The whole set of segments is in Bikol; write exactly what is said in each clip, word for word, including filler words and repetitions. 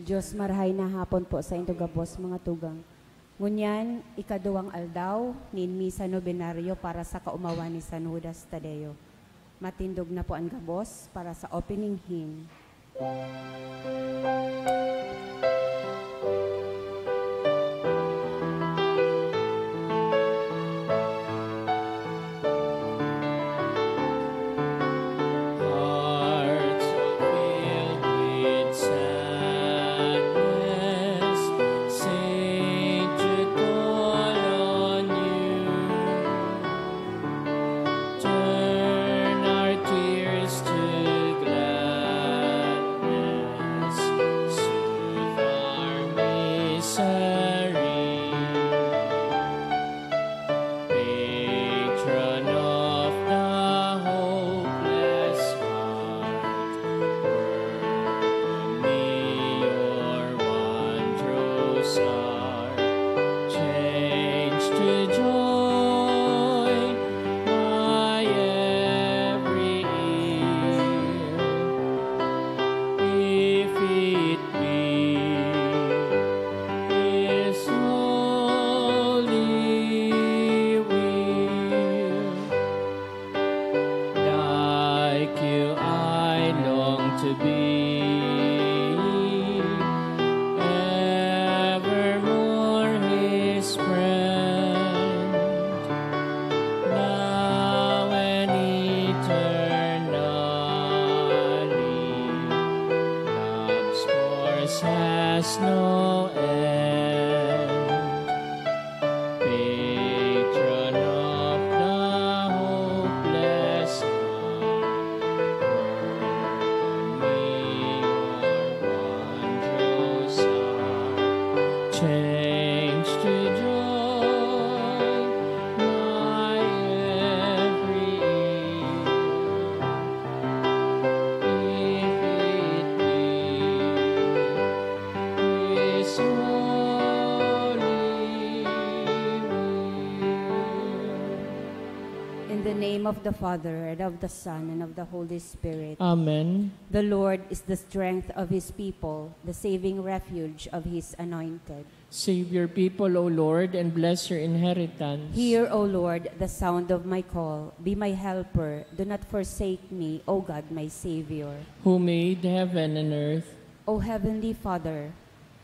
Diyos, marahay na hapon po saindo gabos, mga tugang. Ngunyan, ikaduwang aldaw nin Misa Nobenaryo para sa kaomawan ni San Judas Tadeo. Matindog na po an gabos para sa opening hymn. Hearts filled with sadness, Saint Jude, call on you. Turn our tears to gladness, soothe our misery. Patron of the hopeless heart, work on me your wondrous art. Change to joy my every ill, if it be His holy will. Like you I long to be, evermore His friend, now and eternally. Love's course has no end. Patron of the hopeless heart, work on me your wondrous art. Change to joy my every ill, if it be His holy will. In the name of the Father, and of the Son, and of the Holy Spirit. Amen. The Lord is the strength of His people, the saving refuge of His anointed. Save your people, O Lord, and bless your inheritance. Hear, O Lord, the sound of my call. Be my helper. Do not forsake me, O God, my Savior. Who made heaven and earth. O Heavenly Father,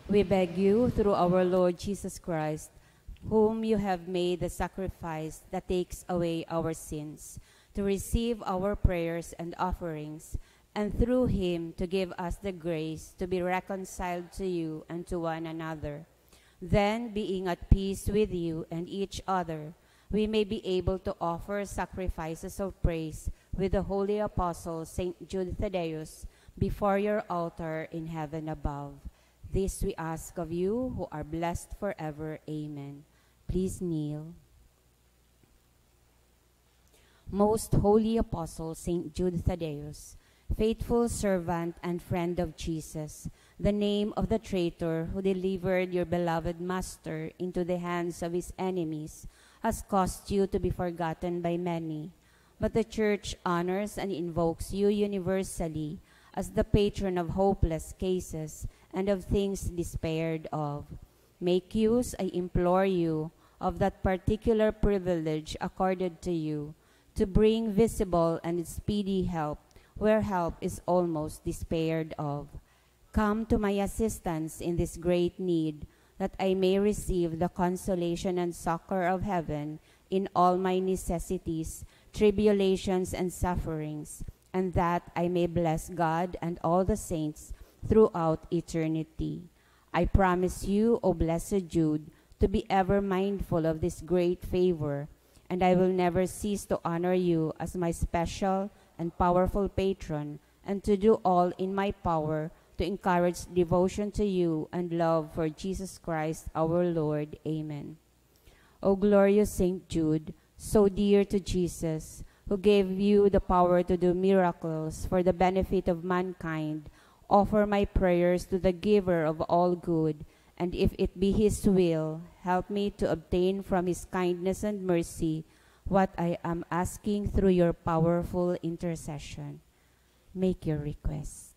we beg you through our Lord Jesus Christ, whom you have made the sacrifice that takes away our sins, to receive our prayers and offerings, and through him to give us the grace to be reconciled to you and to one another. Then, being at peace with you and each other, we may be able to offer sacrifices of praise with the holy apostle Saint Jude Thaddeus before your altar in heaven above. This we ask of you, who are blessed forever. Amen. Please kneel. Most Holy Apostle Saint Jude Thaddeus, faithful servant and friend of Jesus, the name of the traitor who delivered your beloved Master into the hands of his enemies has caused you to be forgotten by many. But the Church honors and invokes you universally as the patron of hopeless cases and of things despaired of. Make use, I implore you, of that particular privilege accorded to you, to bring visible and speedy help where help is almost despaired of. Come to my assistance in this great need, that I may receive the consolation and succor of heaven in all my necessities, tribulations, and sufferings, and that I may bless God and all the saints throughout eternity. I promise you, O blessed Jude, to be ever mindful of this great favor, and I will never cease to honor you as my special and powerful patron, and to do all in my power to encourage devotion to you and love for Jesus Christ our Lord. Amen. O glorious Saint Jude, so dear to Jesus, who gave you the power to do miracles for the benefit of mankind, offer my prayers to the Giver of all good, and if it be His will, help me to obtain from His kindness and mercy what I am asking through your powerful intercession. Make your request.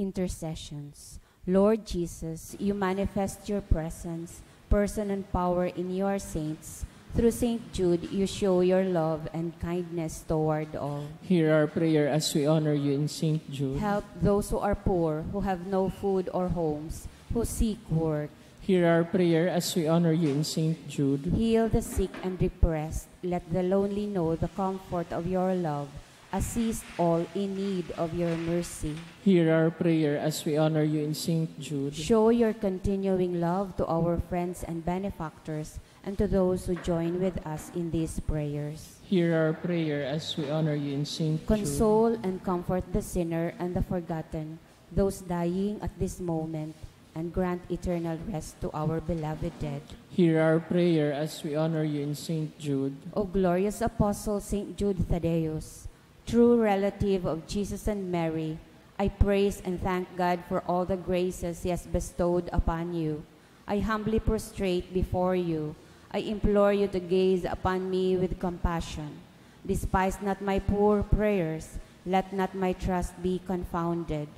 Intercessions. Lord Jesus, you manifest your presence, person, and power in your saints. Through Saint Jude, you show your love and kindness toward all. Hear our prayer as we honor you in Saint Jude. Help those who are poor, who have no food or homes, who seek work. Hear our prayer as we honor you in Saint Jude. Heal the sick and depressed. Let the lonely know the comfort of your love. Assist all in need of your mercy. Hear our prayer as we honor you in Saint Jude. Show your continuing love to our friends and benefactors and to those who join with us in these prayers. Hear our prayer as we honor you in Saint Jude. Console and comfort the sinner and the forgotten, those dying at this moment, and grant eternal rest to our beloved dead. Hear our prayer as we honor you in Saint Jude. O glorious Apostle Saint Jude Thaddeus, true relative of Jesus and Mary, I praise and thank God for all the graces He has bestowed upon you. I humbly prostrate before you. I implore you to gaze upon me with compassion. Despise not my poor prayers. Let not my trust be confounded.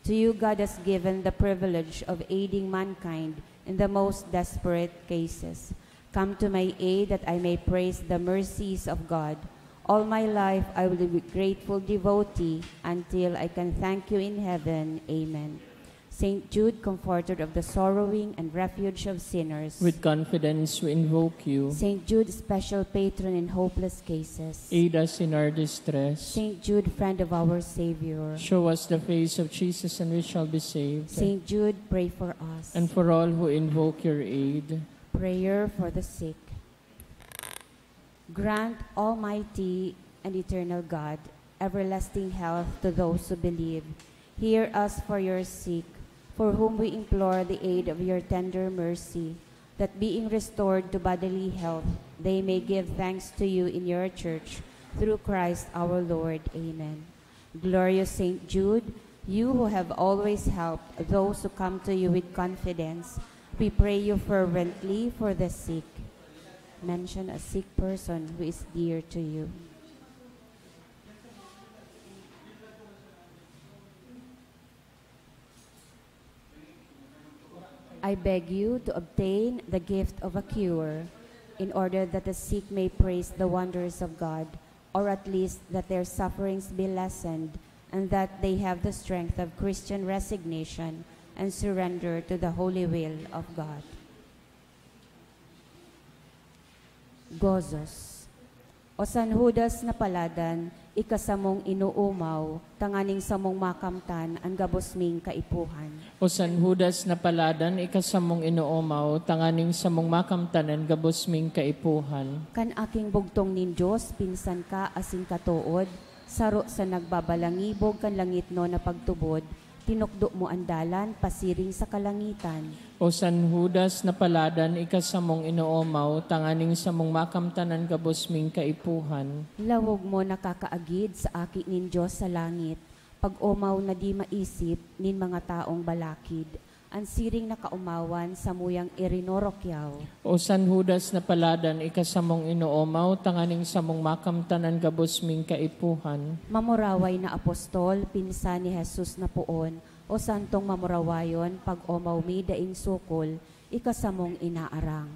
To you God has given the privilege of aiding mankind in the most desperate cases. Come to my aid that I may praise the mercies of God. All my life I will be grateful devotee until I can thank you in heaven. Amen. Saint Jude, comforter of the sorrowing and refuge of sinners. With confidence we invoke you. Saint Jude, special patron in hopeless cases. Aid us in our distress. Saint Jude, friend of our Savior. Show us the face of Jesus and we shall be saved. Saint Jude, pray for us. And for all who invoke your aid. Prayer for the sick. Grant, Almighty and eternal God, everlasting health to those who believe. Hear us for your sick, for whom we implore the aid of your tender mercy, that being restored to bodily health, they may give thanks to you in your church, through Christ our Lord. Amen. Glorious Saint Jude, you who have always helped those who come to you with confidence, we pray you fervently for the sick. Mention a sick person who is dear to you. I beg you to obtain the gift of a cure, in order that the sick may praise the wonders of God, or at least that their sufferings be lessened, and that they have the strength of Christian resignation and surrender to the holy will of God. Gozos. O San Judas na paladan, ika samong inoomaw, tanganing samong makamtan an gabos ming kaipuhan. O San Judas na paladan, ika samong inoomaw, tanganing samong makamtan an gabos ming kaipuhan. Kan aking bugtong nin Dios, pinsan ka asin katood, saro sa nagbabalangibog kan langitnon na pagtubod, tinukdo mo an dalan pasiring sa kalangitan. O San Judas na paladan, ika samong inoomaw, tanganing samong makamtan an gabos ming kaipuhan. Lawog mo nakakaagid sa Aki nin Dios sa langit, pag-omaw na di maisip nin mga taong balakid, an siring na kaomawan samuyang irinurukyaw. O San Judas na paladan, ika samong inoomaw, tanganing samong makamtan an gabos ming kaipuhan. Mamuraway na apostol, pinsan ni Jesus na poon, o santong mamurawayon, pag-omaw mi daing sukol, ika samong inaarang.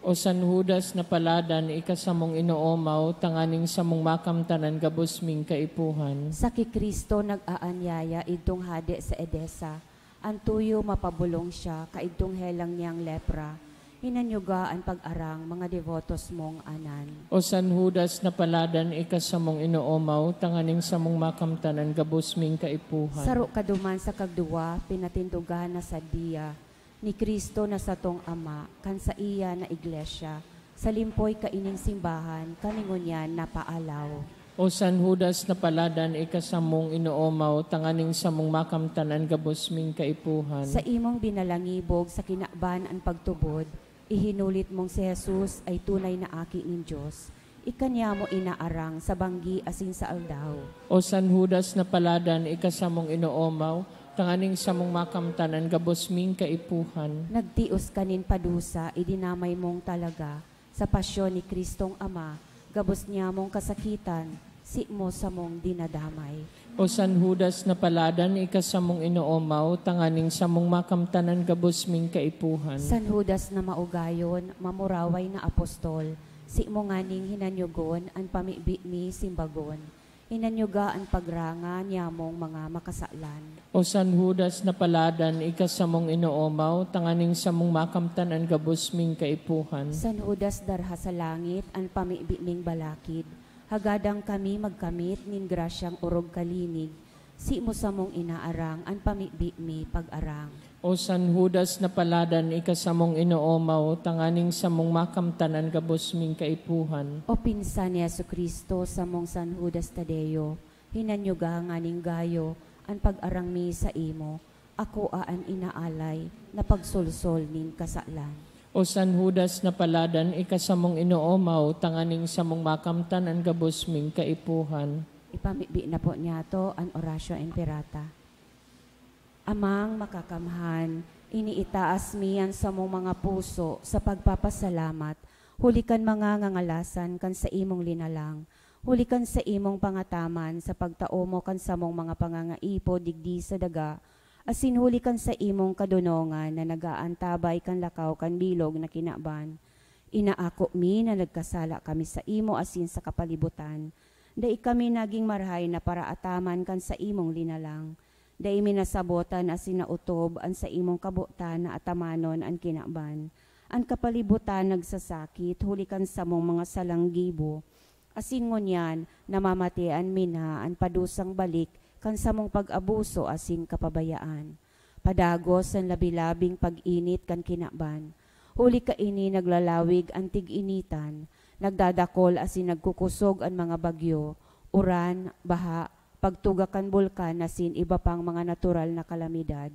O San Judas na paladan, ika samong inoomaw, tanganing samong makamtan an gabos ming kaipuhan. Sa ki Cristo nag-aanyaya idtong hade sa Edesa, an tuyo mapabolong siya kaidtong helang niyang lepra. Hinanyuga an pag-arang, mga debotos mong anan. O San Judas na paladan, ika samong inoomaw, tanganing samong makamtan an gabos ming kaipuhan. Saro ka duman sa kagduwa, pinatindogan na sa diya ni Cristo na satong Ama, kan saiya na iglesia, sa limpoy kaining simbahan, kami ngunyan napaalaw. O San Judas na paladan, ika samong inoomaw, tanganing samong makamtan an gabos ming kaipuhan. Sa imong binalangibog sa kinaban an pagtubod, ihinulit mong si Jesus ay tunay na Aki nin Dios. Ika niya mo inaarang sa banggi asin sa aldaw. O San Judas na paladan, ika samong inoomaw, tanganing samong makamtan an gabos ming kaipuhan. Nagtios ka nin padusa, idinamay mong talaga sa pasyon ni Cristong Ama, gabos niya mong kasakitan, Simo samong dinadamay. O San Judas na paladan, ika samong inoomaw, tanganing samong makamtan an gabos ming kaipuhan. San Judas na maugayon, mamuraway na apostol, simo nganing hinanyogon an pamibi mi simbagon. Hinanyoga an pagranga niyamong mga makasalan. O San Judas na paladan, ika samong inoomaw, tanganing samong makamtan an gabos ming kaipuhan. San Judas darha sa langit, an pamibi ming balakid. Hagadang kami magkamit nin grasyang orog kalinig, simo samong inaarang an pamibi mi pag-arang. O San Judas na paladan, ika samong inoomaw, tanganing samong makamtan an gabos ming kaipuhan. O pinsan ni Jesu-Cristo, samong San Judas Tadeo, hinanyoga nganing gayo an pag-arang mi saimo, akoa an inaalay na pagsolsol nin kasalan. O San Judas na paladan, ika samong inoomaw, tanganing samong makamtan an gabos ming kaipuhan. Ipamibi na po niyato an Oratio Imperata. Amang Makakamhan, iniitaas mi an samong mga puso sa pagpapasalamat huli kan mga ngangalasan kan saimong linalang, huli kan saimong pangataman sa pagtao mo kan samong mga pangangaipo digdi sa daga, asin huli kan saimong kadonongan na nag-aantabay kan lakaw kan bilog na kinaban. Inaako mi na nagkasala kami saimo asin sa kapalibutan. Dai kami nagin marahay na paraataman kan saimong linalang. Dai mi nasabotan asin naotob an saimong kabotan na atamanon an kinaban. An kapalibutan nagsasakit huli kan samong mga salang gibo. Asin ngunyan, namamatean mi na an padusang balik kan samong pag-abuso asin kapabayaan. Padagos an labi-labing pag-init kan kinaban. Huli kaini naglalawig an tig-initan, nagdadakol asin nagkukosog an mga bagyo, uran, baha, pagtuga kan bulkan asin iba pang mga natural na kalamidad.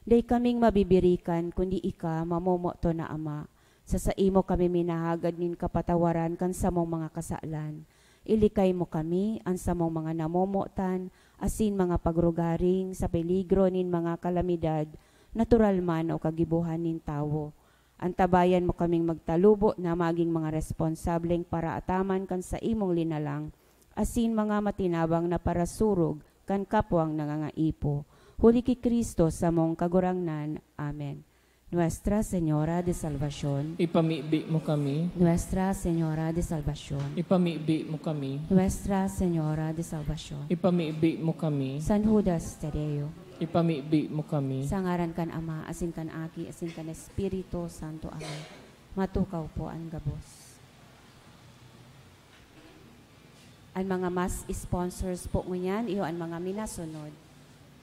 Dai kaming mabibirikan kundi ika, mamomoton na Ama. Sa saimo kami minahagad nin kapatawaran kan samong mga kasalan. Ilikay mo kami, an samong mga namomotan, asin mga pagrugaring sa peligro nin mga kalamidad, natural man o kagibohan nin tawo. Antabayan mo kaming magtalubo na magin mga responsableng paraataman kan saimong linalang, asin mga matinabang na parasurog kan kapwang nangangaipo. Huli ki Cristo, samong Kagurangnan. Amen. Nuestra Señora de Salvacion. Ipamibi mo kami. Nuestra Señora de Salvacion. Ipamibi mo kami. Nuestra Señora de Salvacion. Ipamibi mo kami. San Judas Tadeo. Ipamibi mo kami. Sa ngaran kan Ama, asin kan Aki, asin kan Espiritu Santo. Amen. Matukaw po an gabos. An mga mass sponsors po ngunyan, iyo an mga minasunod: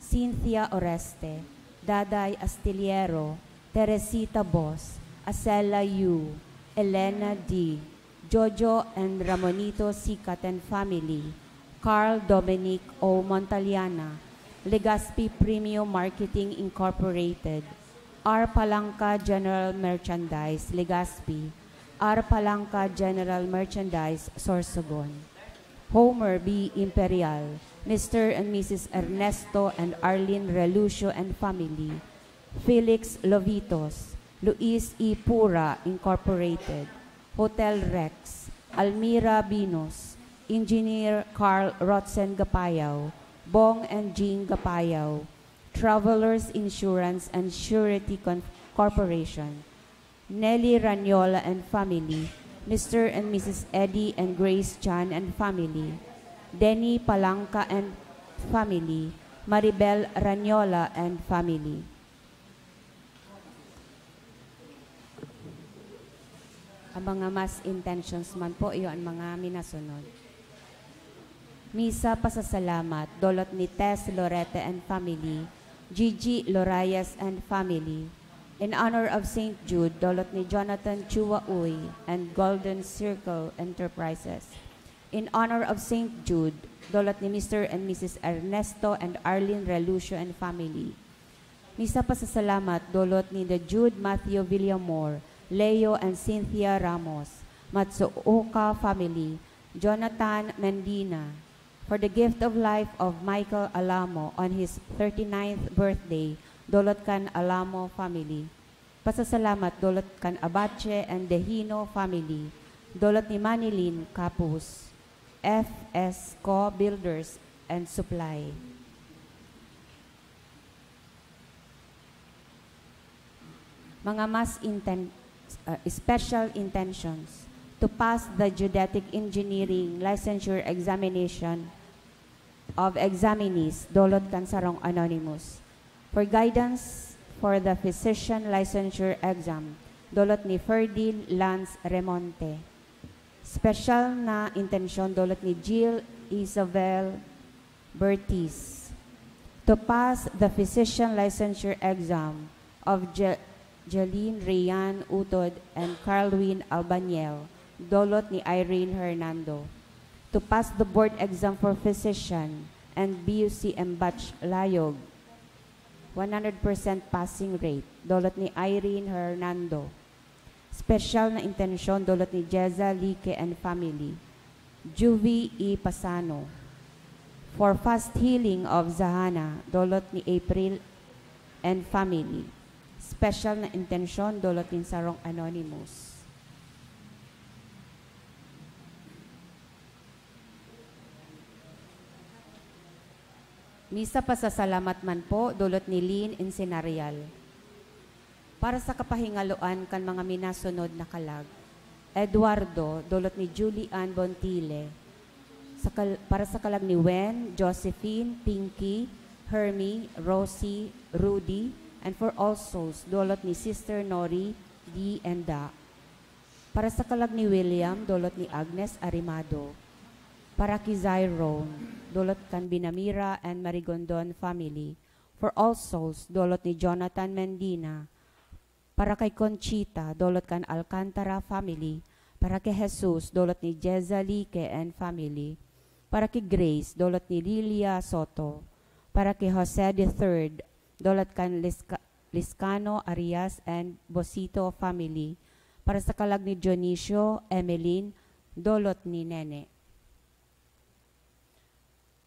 Cynthia Oreste, Daday Astillero, Teresita Bos, Acela Yu, Elena D, Jojo and Ramonito Sikat and family, Carl Dominic O Montaliana, Legazpi Premium Marketing Incorporated, R Palangka General Merchandise, Legazpi, R Palangka General Merchandise, Sorsogon, Homer B Imperial, Mister and Missus Ernesto and Arlene Relucio and family, Felix Lovitos, Luis E Pura Incorporated, Hotel Rex, Almira Binos, Engineer Carl Rotzen Gapayaw, Bong and Jing Gapayaw, Travelers Insurance and Surety Con-, Corporation, Nelly Ranyola and family, Mister and Missus Eddie and Grace Chan and family, Denny Palangka and family, Maribel Ranyola and family. Ang mga mass intentions man po, iyo an mga minasunod. Misa pasasalamat, dolot ni Tess Lorete and family, Gigi Lorayas and family. In honor of Saint Jude, dolot ni Jonathan Chua Uy and Golden Circle Enterprises. In honor of Saint Jude, dolot ni Mister and Missus Ernesto and Arlene Relucio and family. Misa pasasalamat, dolot ni The Jude Matthew Villamor, Leo and Cynthia Ramos, Matsuoka family, Jonathan Mendina, for the gift of life of Michael Alamo on his thirty-ninth birthday, dolot kan Alamo family. Pasasalamat, dolot kan Abache and Dehino family, dolot ni Manilyn Capus. F S Co Builders and Supply. Mga mass inten-, uh, special intentions to pass the geodetic engineering licensure examination of examinees, dolot kan sarong anonymous. For guidance for the physician licensure exam, dolot ni Ferdil Lance Remonte. Special na intensyon, dolot ni Jill Isabel Bertiz. To pass the physician licensure exam of Je-, Jeline Rayan Utod and Carlwin Albaniel, dolot ni Irene Hernando. To pass the board exam for physician and B U C M batch Layog, one hundred percent passing rate, dolot ni Irene Hernando. Special na intensyon, dolot ni Jeza Lique and family. Juvie E. Pasano. For fast healing of Zahana, dolot ni April and family. Special na intensyon, dolot nin sarong anonymous. Misa pasasalamat man po, dolot ni Lynn Insenarial. Para sa kapahingaloan kan mga minasunod na kalag, Eduardo, dolot ni Julie Ann Bontile. Sa kal-, para sa kalag ni Wen, Josephine, Pinky, Hermie, Rosie, Rudy, and for all souls, dolot ni Sister Nori, Dee, and Da. Para sa kalag ni William, dolot ni Agnes Arimado. Para ki Zyron, dolot kan Binamira and Marigondon family. For all souls, dolot ni Jonathan Mendina. Para kay Conchita, dolot kan Alcantara family. Para kay Jesus, dolot ni Jeza Lique and family. Para kay Grace, dolot ni Lilia Soto. Para kay Jose the third, dolot kan Lisca-, Liscano, Arias, and Bosito family. Para sa kalag ni Dionisio, Emeline, dolot ni Nene.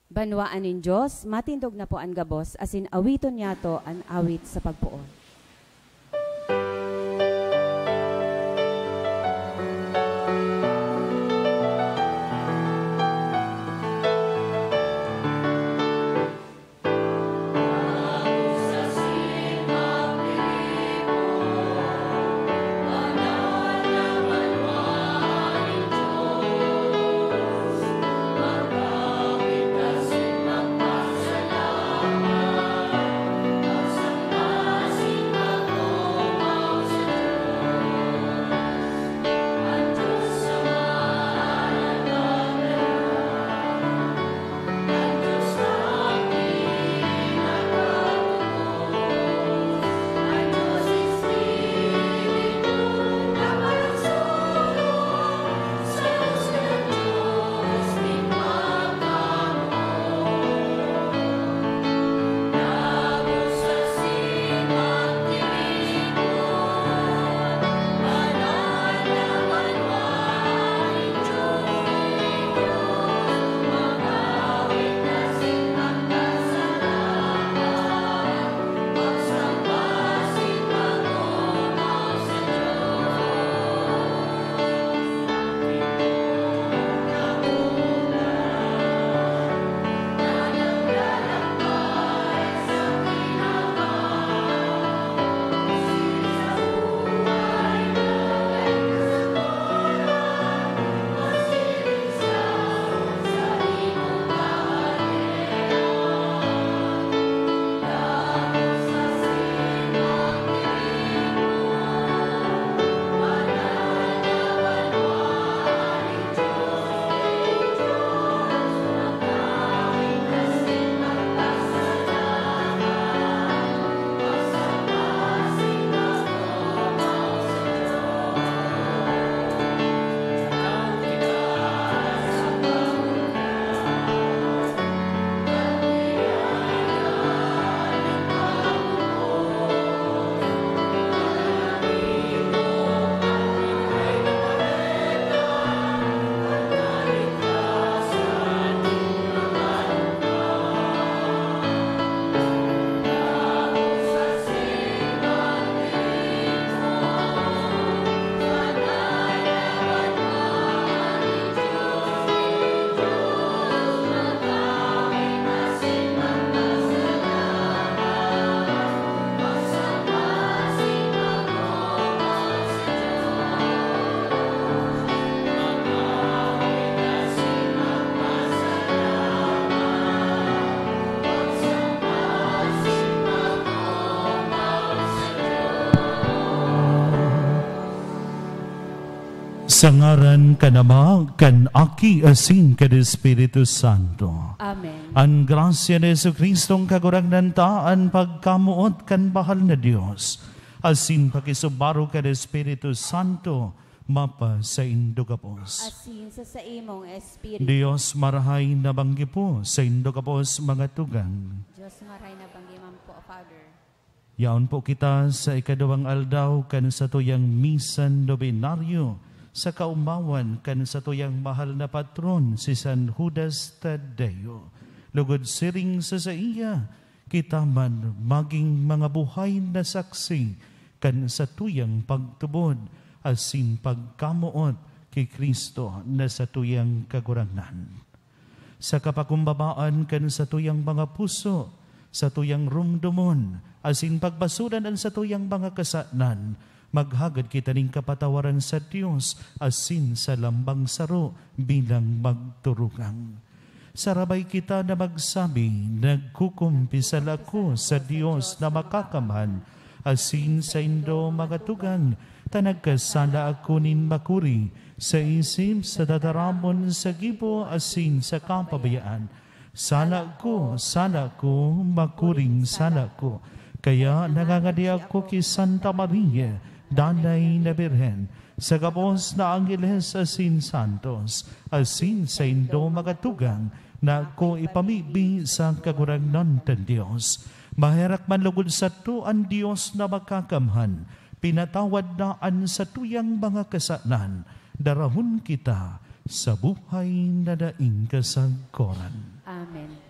Banwaan nin Dios, matindog na po an gabos, asin awiton niyato an awit sa pagpoon. Sa ngaran kan Ama, kan Aki, asin kan Espiritu Santo. Amen. An grasya ni Jesu-Cristong Kagurangnan ta, an pagkamoot kan Bahal na Dios, asin pakisubaro kan Espiritu Santo, mapasaindo gabos. Asin sa saimong espiritu. Dios marahay na banggi po, saindo gabos mga tugang. Dios marahay na banggi man po, Father. Yaon po kita sa ikaduwang aldaw kan satuyang misa nobenaryo sa kaomawan kan satuyang mahal na patron, si San Judas Tadeo. Lugod siring sa saiya, kita man magin mga buhay na saksi kan satuyang pagtubod asin pagkamoot ki Cristo na satuyang Kagurangnan. Sa kapakumbabaan kan satuyang mga puso, satuyang rumdomon, asin pagbasodan an satuyang mga kasalan, maghagad kita nin kapatawaran sa Dios asin sa lambang saro bilang magturugang. Sarabay kita na magsabi, "Nagkukumpisal ako sa Dios na Makakamhan, asin saindo, mga tugang, ta nagkasala ako nin makuri, sa isip, sa tataramon, sa gibo, asin sa kapabayaan. Sala ko, sala ko, makuring sala ko. Kaya nangangadi ako ki Santa Maria, Danay na Birhen, sa gabos na angheles asin santos, asin saindo, mga tugang, na ako ipamibi sa Kagurangnan kan Dios. Maherak man lugod sato an Dios na Makakamhan, pinatawad na an satuyang mga kasalan, darahon kita sa buhay na daing kasagkoran. Amen.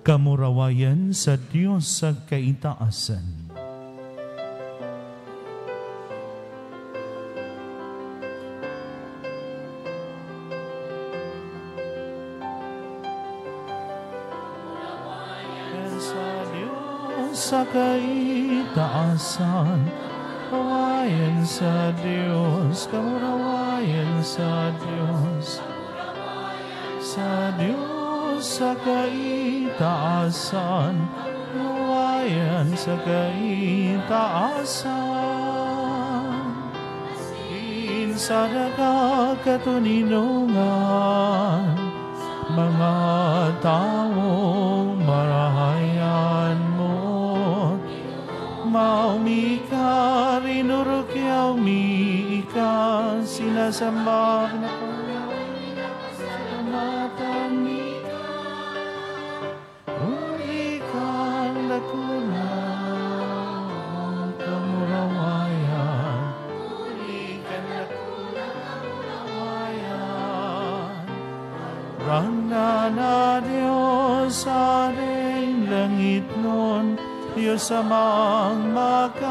Kamurawayan sa Dios sa kaitaasan. Sa Dios sa kaitaasan, kamurawayan sa Dios, kamurawayan sa Dios. Sa Dios sa kaitaasan, kamurawayan sa kaitaasan. Asin sa daga katoninongan, mga tawong marahay an moot. Maumi ka, rinurukyaw mi ika, sinasamba na pagkasalamatan mi ka. Huli kan dakula, kamurawayan. Huli kan dakula, kamurawayan. Kagurangnan na Dios, Aring langitnon, Dios Amang Makakamhan.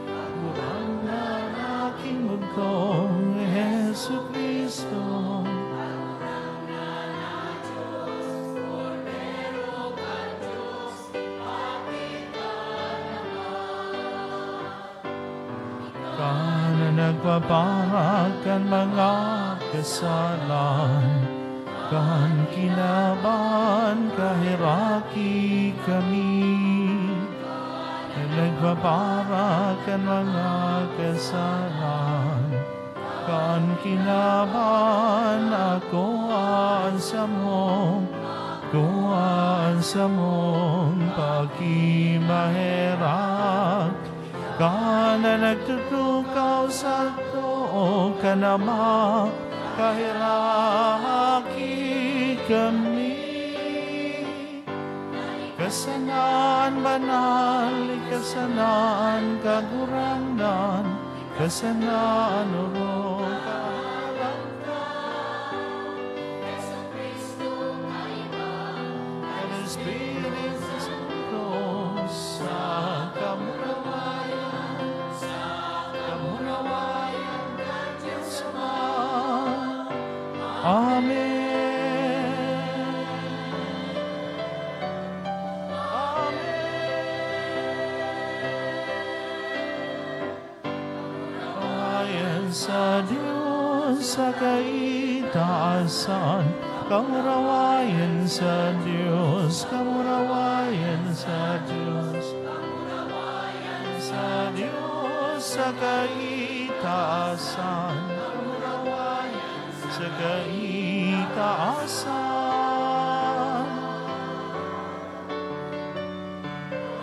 Kagurangnan na Aki nin bugtong, Jesu-Cristo. Para kan mga kasalan, kan kinaban kaheraki kami. Nagpapara kan mga kasalan, kan kinaban ako an samong, kuha an samong pakimaherak. Ka na nagtutukaw sa too kan Ama, kaheraki kami. Kasanan banal, kasanan kagurangnan, kasanan orog, kahalan ka. Jesu-Cristo, kaiba kan Espiritu Santo, sa kamurawayan, sa kamurawayan kan Dios Ama. Amen. Amen. Kamurawayan sa Dios sa kaitaasan. Kamurawayan sa Dios, kamurawayan sa Dios. Kamurawayan sa Dios sa kaitaasan. Kamurawayan sa kaitaasan.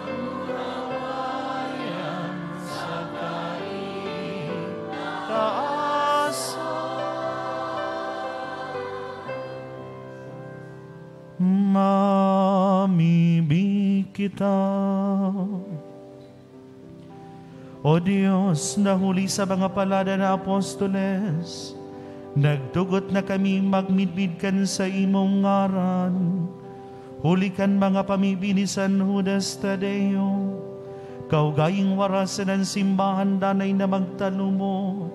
Kamurawayan sa kaitaasan. Mamibi kita. O Dios, na huli sa mga palada na apostoles, nagtugot na kami magmidbid kan saimong ngaran, huli kan mga pamibi ni San Judas Tadeo, kaugaying warasan an simbahan danay na magtalumo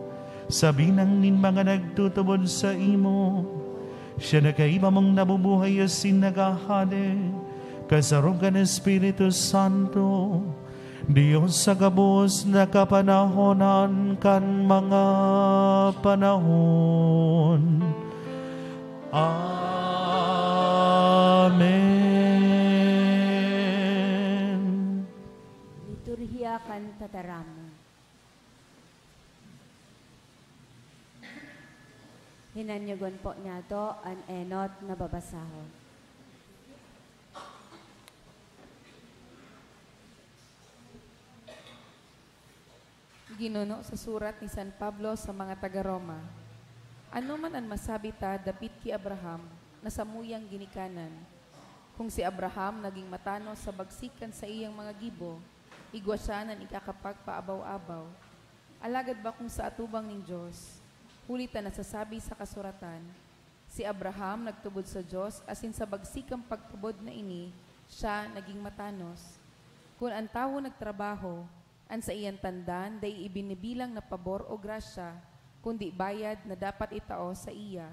sa binang nin mga nagtutubod saimo. Siya na kaiba mong nabubuhay asin naghahade, kasarog kan Espiritu Santo, Dios sa gabos na kapanahonan kan mga panahon. Amen. Liturhiya kan Tataramon. Hinanyogon po niyato an enot na babasahon. Ginuno sa surat ni San Pablo sa mga taga Roma, "Ano man an masabi ta dapit ki Abraham na samuyang ginikanan? Kun si Abraham nagin matanos sa bagsik kan saiyang mga gibo, igwa siya nan ikakapagpaabaw-abaw. Alagad bakong sa atubang nin Dios, huli ta nasasabi sa kasuratan, 'Si Abraham nagtubod sa Dios, asin sa bagsik kan pagtubod na ini, siya nagin matanos.' Kun an tawo nagtrabaho, an saiyang tandan dai ibinibilang na pabor o grasya, kundi bayad na dapat itao saiya.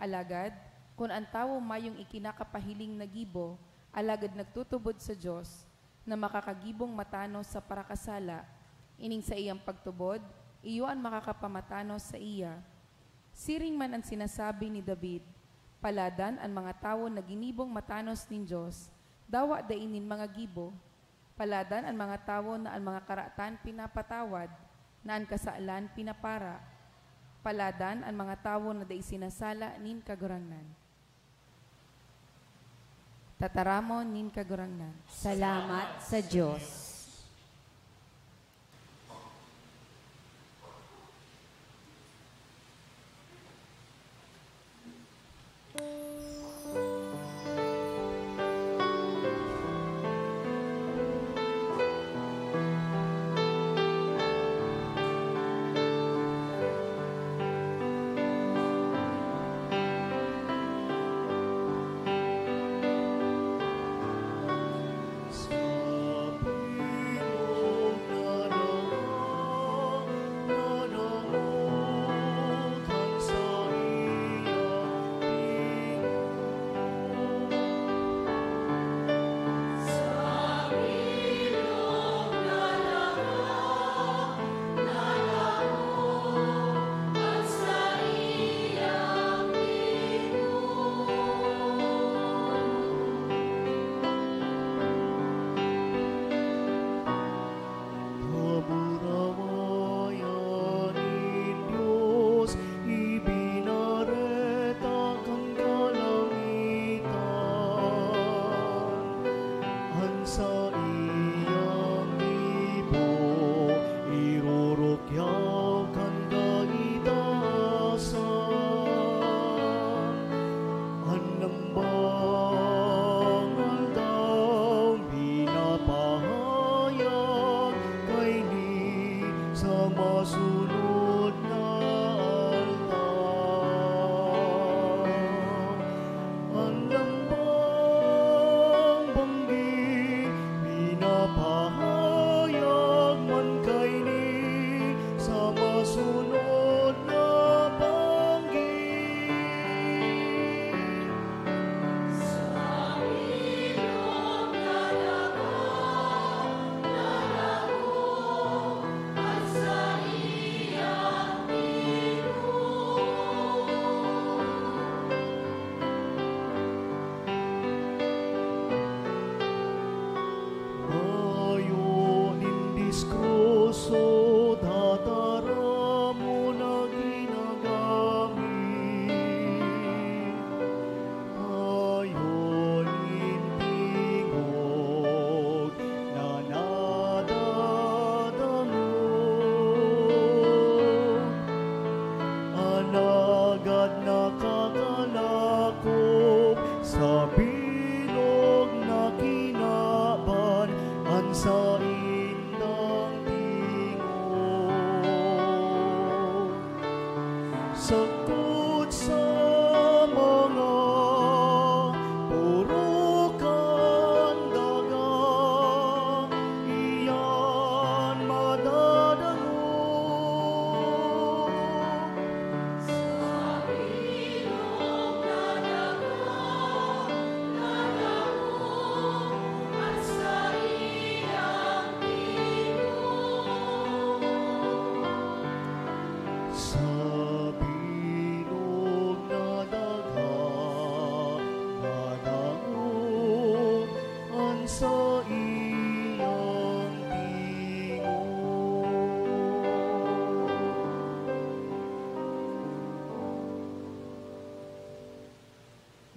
Alagad, kun an tawo mayong ikinakapahiling na gibo, alagad nagtutubod sa Dios, na makakagibong matanos sa parakasala, ining saiyang pagtubod, iyo an makakapamatanos saiya. Siring man an sinasabi ni David, 'Paladan an mga tawo na ginibong matanos nin Dios, dawa dai nin mga gibo.' Paladan an mga tawo na an mga karatan pinapatawad, na an kasalan pinapara. Paladan an mga tawo na dai sinasala nin Kagurangnan." Tataramon nin Kagurangnan. Salamat sa Dios.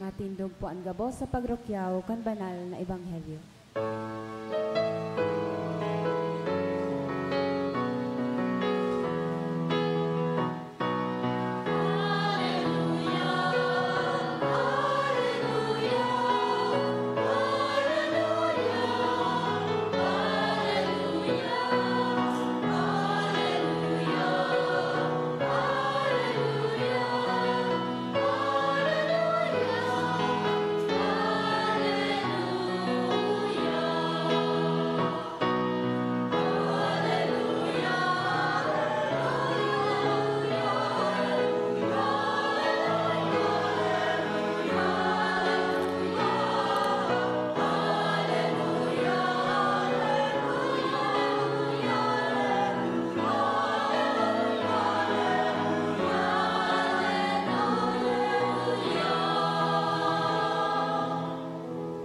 Matindog po an gabos sa pagrukyaw kan banal na ebanghelyo.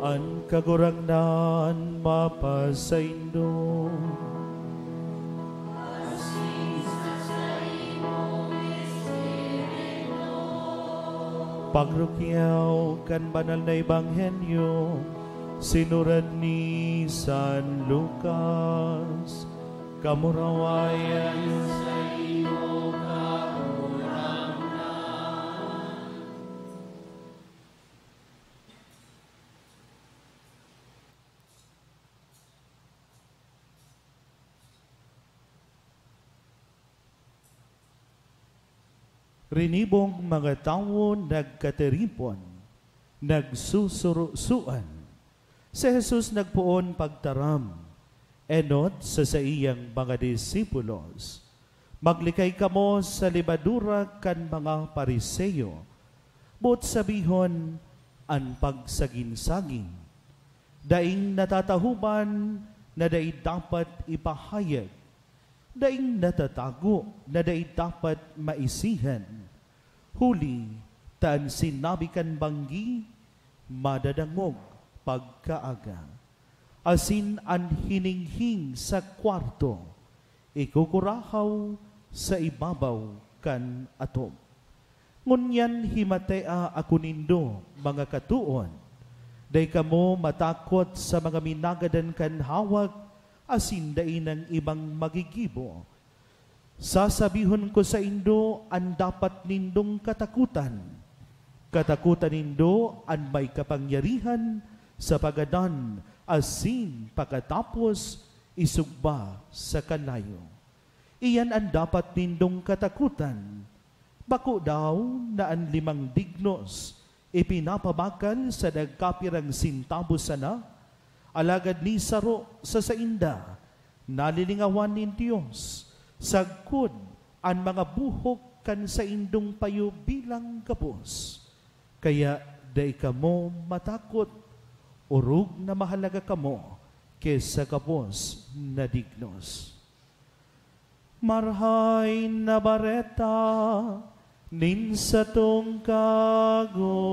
An Kagurangnan mapasaindo. Pagrukyaw kan Banal na Ebanghelyo sinurat ni San Lucas. Kamurawayan sa iyo, Kagurangnan. Rinibong mga tawo nagkatiripon, nagsusurusuan. Si Jesus nagpoon pagtaram, enot sa saiyang mga disipulos, "Maglikay kamo sa lebadura kan mga Fariseo, boot sabihon, an pagsagin-sagin. Daing natatahoban na dai dapat ipahayag, daing natatago na dai dapat maisihan. Huli ta an sinabi kan banggi madadangog pagkaaga, asin an hininghing sa kwarto ikukurahaw sa ibabaw kan atop. Ngunyan himatea ako nindo, mga katoon, dai kamo matakot sa mga minagadan kan hawak asin dai nang ibang magigibo. Sasabihon ko saindo an dapat nindong katakotan. Katakotan nindo an may kapangyarihan sa pagadan asin pakatapos isugba sa kalayo. Iyan an dapat nindong katakotan. Bako daw na an limang dignos ipinapabakal sa nagkapirang sentabo sana? Alagad ni saro sa sainda nalilingawan nin Dios, sagkod an mga buhok kan saindong payo bilang gabos. Kaya dai kamo matakot, orog na mahalaga kamo ki sa gabos na dignos." Marahay na Bareta nin satong Kagurangnan.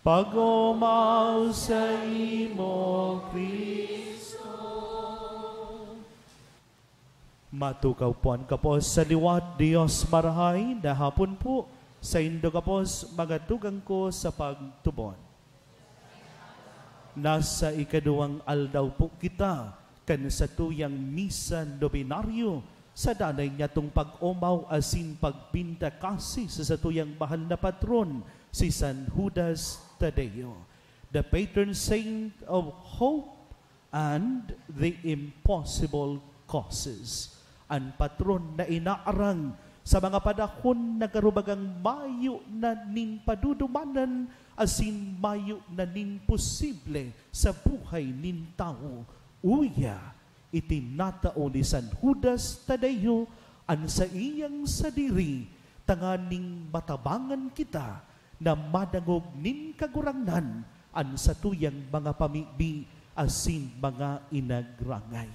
Pag-omaw saimo, Cristo. Matukaw po an gabos sa liwat. Dios marahay na hapon po saindo gabos, mga tugang ko sa pagtubod. Nasa ikaduwang aldaw po kita kan satuyang misa nobenaryo sa danay niyatong pag-omaw asin pagpinda kasi sa satuyang mahal na patron, si San Judas Tadeo, the patron saint of hope and the impossible causes. An patron na inaarang sa mga panahon na karubagang mayo na nin padudumanan asin mayo na nin posible sa buhay nin tawo. Uya, itinatao ni San Judas Tadeo an saiyang sadiri tanganing matabangan kita na madangog nin Kagurangnan an satuyang mga pamibi asin mga inagrangay.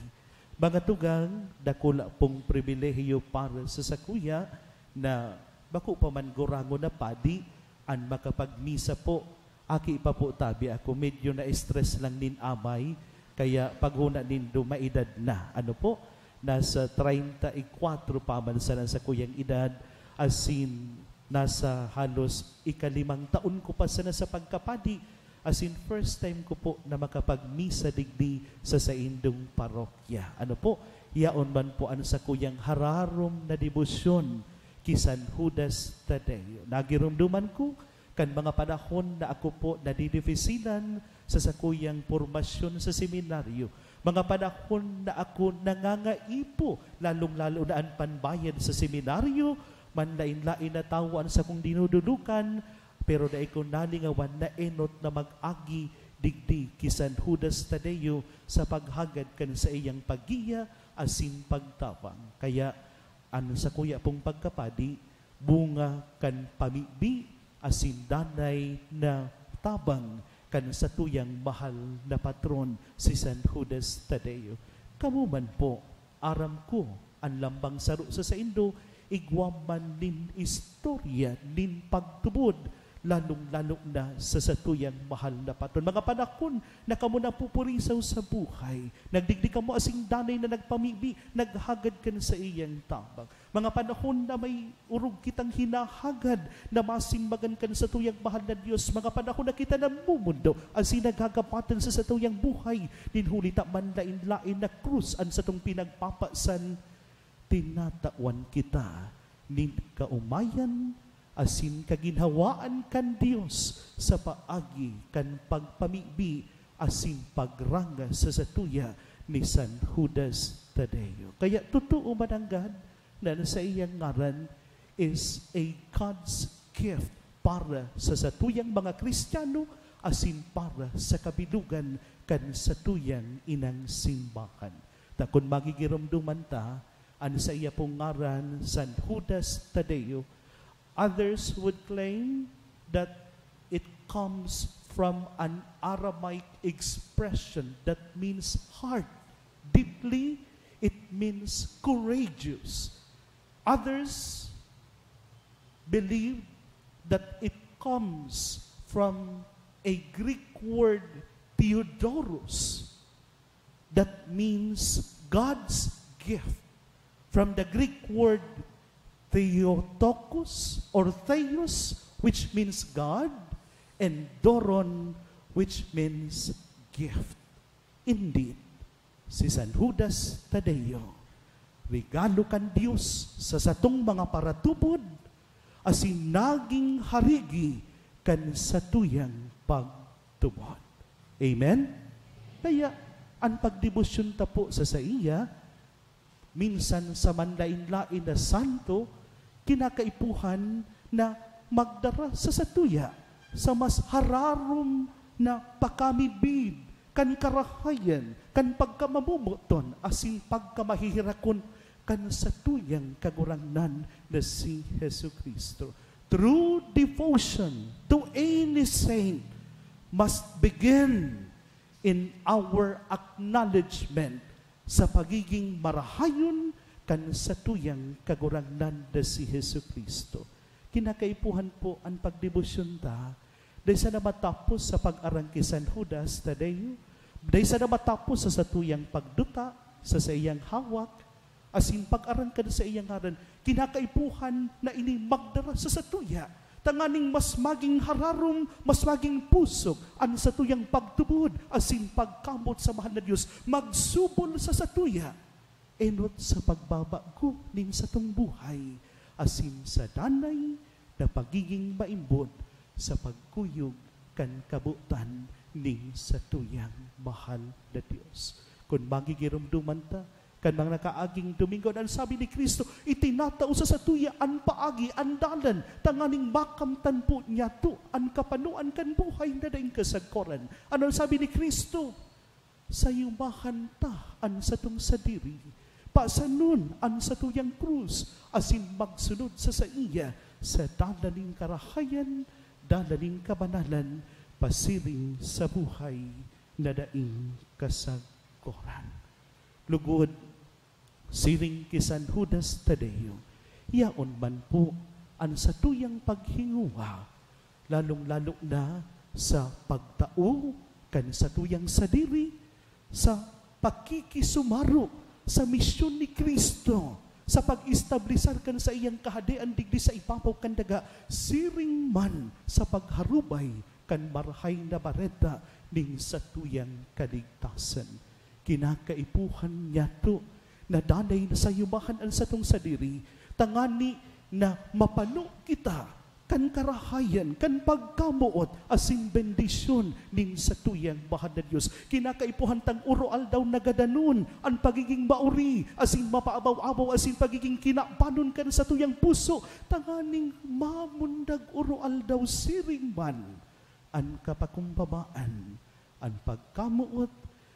Mga tugang, dakula pong pribilehiyo para sa sakuya na bako pa man gurangon na padi an makapagmisa po. Aki pa po tabi ako, medyo na-stress lang nin amay, kaya paghona nindo, maedad na. Ano po? Nasa treinta y cuatro pa man sana an sakuyang edad, asin Nasa halos ikalimang taon ko pa sana sa pagkapadi, as in, first time ko po na makapagmisa digdi sa saindong parokya. Ano po, yaon man po an sakuyang hararom na debosyon ki San Judas Tadeo. Nagiromdoman ko kan mga panahon na ako po nadidifisilan sa sakuyang pormasyon sa seminaryo, mga panahon na ako nangangaipo, lalong-lalo na an panbayad sa seminaryo, manlaen-laen na tawo an sakong dinodolokan, pero dai ko nalingawan na enot na mag-agi digdi ki San Judas Tadeo sa paghagad kan saiyang paggiya asin pagtabang. Kaya an sakuya pong pagkapadi, bunga kan pamibi asin danay na tabang kan satuyang mahal na patron, si San Judas Tadeo. Kamo man po, aram ko, an lambang saro sa saindo, igwa man nin istorya nin pagtubod, lalong-lalo na sa satuyang mahal na patron. Mga panahon na kamo napupurisaw sa buhay, nagdigdi kamo asin danay na nagpamibi, naghagad kan saiyang tabang. Mga panahon na may orog kitang hinahagad na masimbagan kan satuyang mahal na Dios. Mga panahon na kita namumundo asin naghagapatan sa satuyang buhay. Nin huli ta manlaen-laen na krus an satong pinagpapasan, tinatawan kita nin kaomayan asin kaginhawaan kan Dios sa paagi kan pagpamibi asin pagranga sa satuya ni San Judas Tadeo. Kaya totoo mananggad na an saiyang ngaran is a God's gift para sa satuyang mga Kristiyano asin para sa kabilugan kan satuyang inang simbahan. Ta kun magigiromdoman ta, an saiya pong ngaran, San Judas Tadeo, others would claim that it comes from an Aramaic expression that means heart. Deeply, it means courageous. Others believe that it comes from a Greek word, Theodoros, that means God's gift. From the Greek word Theotokos or Theos, which means God, and Doron, which means gift. Indeed, si San Judas Tadeo, regalo kan Dios sa satong mga paratubod, asin naging harigi kan satuyang pagtubod. Amen? Kaya, an pagdebosyon ta po sa saiya, minsan sa manlaen-laen na santo, kinakaipuhan na magdara sa satuya sa mas hararom na pakamidbid kan karahayan, kan pagkamamomoton asin pagkamaheherakon kan satuyang Kagurangnan na si Jesu-Cristo. True devotion to any saint must begin in our acknowledgement sa pagiging marahayon kan satuyang Kagurangnan na si Jesu-Cristo. Kinakaipuhan po an pagdebosyon ta, dai sana matapos sa pag-aram ki San Judas Tadeo, dai sana matapos sa satuyang pagduta sa saiyang hawak, asin pag-aram kan saiyang ngaran. Kinakaipuhan na ini magdara sa satuya, tanganing mas maging hararom, mas maging pusog an satuyang pagtubod asin pagkamot sa mahal na Dios, magsubol sa satuya, enot sa pagbabago nin satong buhay, asin sa danay na pagiging maimbod sa pagkuyog kan kabotan nin satuyang mahal na Dios. Kun magigiromdoman ta kan mga nakaaging Domingo, an sabi ni Cristo, "Itinatao sa satuya an paagi, an dalan, tanganing makamtan po niyato an kapanoan kan buhay na daing kasagkoran." Ano an sabi ni Cristo? "Sayumahan ta an satong sadiri, pasanon an satuyang krus, asin magsunod sa saiya sa dalan nin karahayan, dalan nin kabanalan, pasiring sa buhay na daing kasagkoran." Lugod, siring ki San Judas Tadeo, yaon man po an satuyang paghingowa, lalong-lalo na sa pagtao kan satuyang sadiri, sa pakikisumaro sa misyon ni Cristo, sa pag-establisar kan saiyang Kahadean digdi sa ibabaw kan daga, siring man sa pagharubay kan Marahay na Bareta nin satuyang kaligtasan. Kinakaipuhan niyato na danay na sayumahan an satong sadiri, tangani na mapano kita kan karahayan, kan pagkamoot asin bendisyon nin satuyang mahal na Dios. Kinakaipuhan tang oro-aldaw na gadanon an pagiging maori asin mapaabaw-abaw asin pagiging kinabanon kan satuyang puso, tanganing mamundag oro-aldaw siring man an kapakumbabaan, an pagkamoot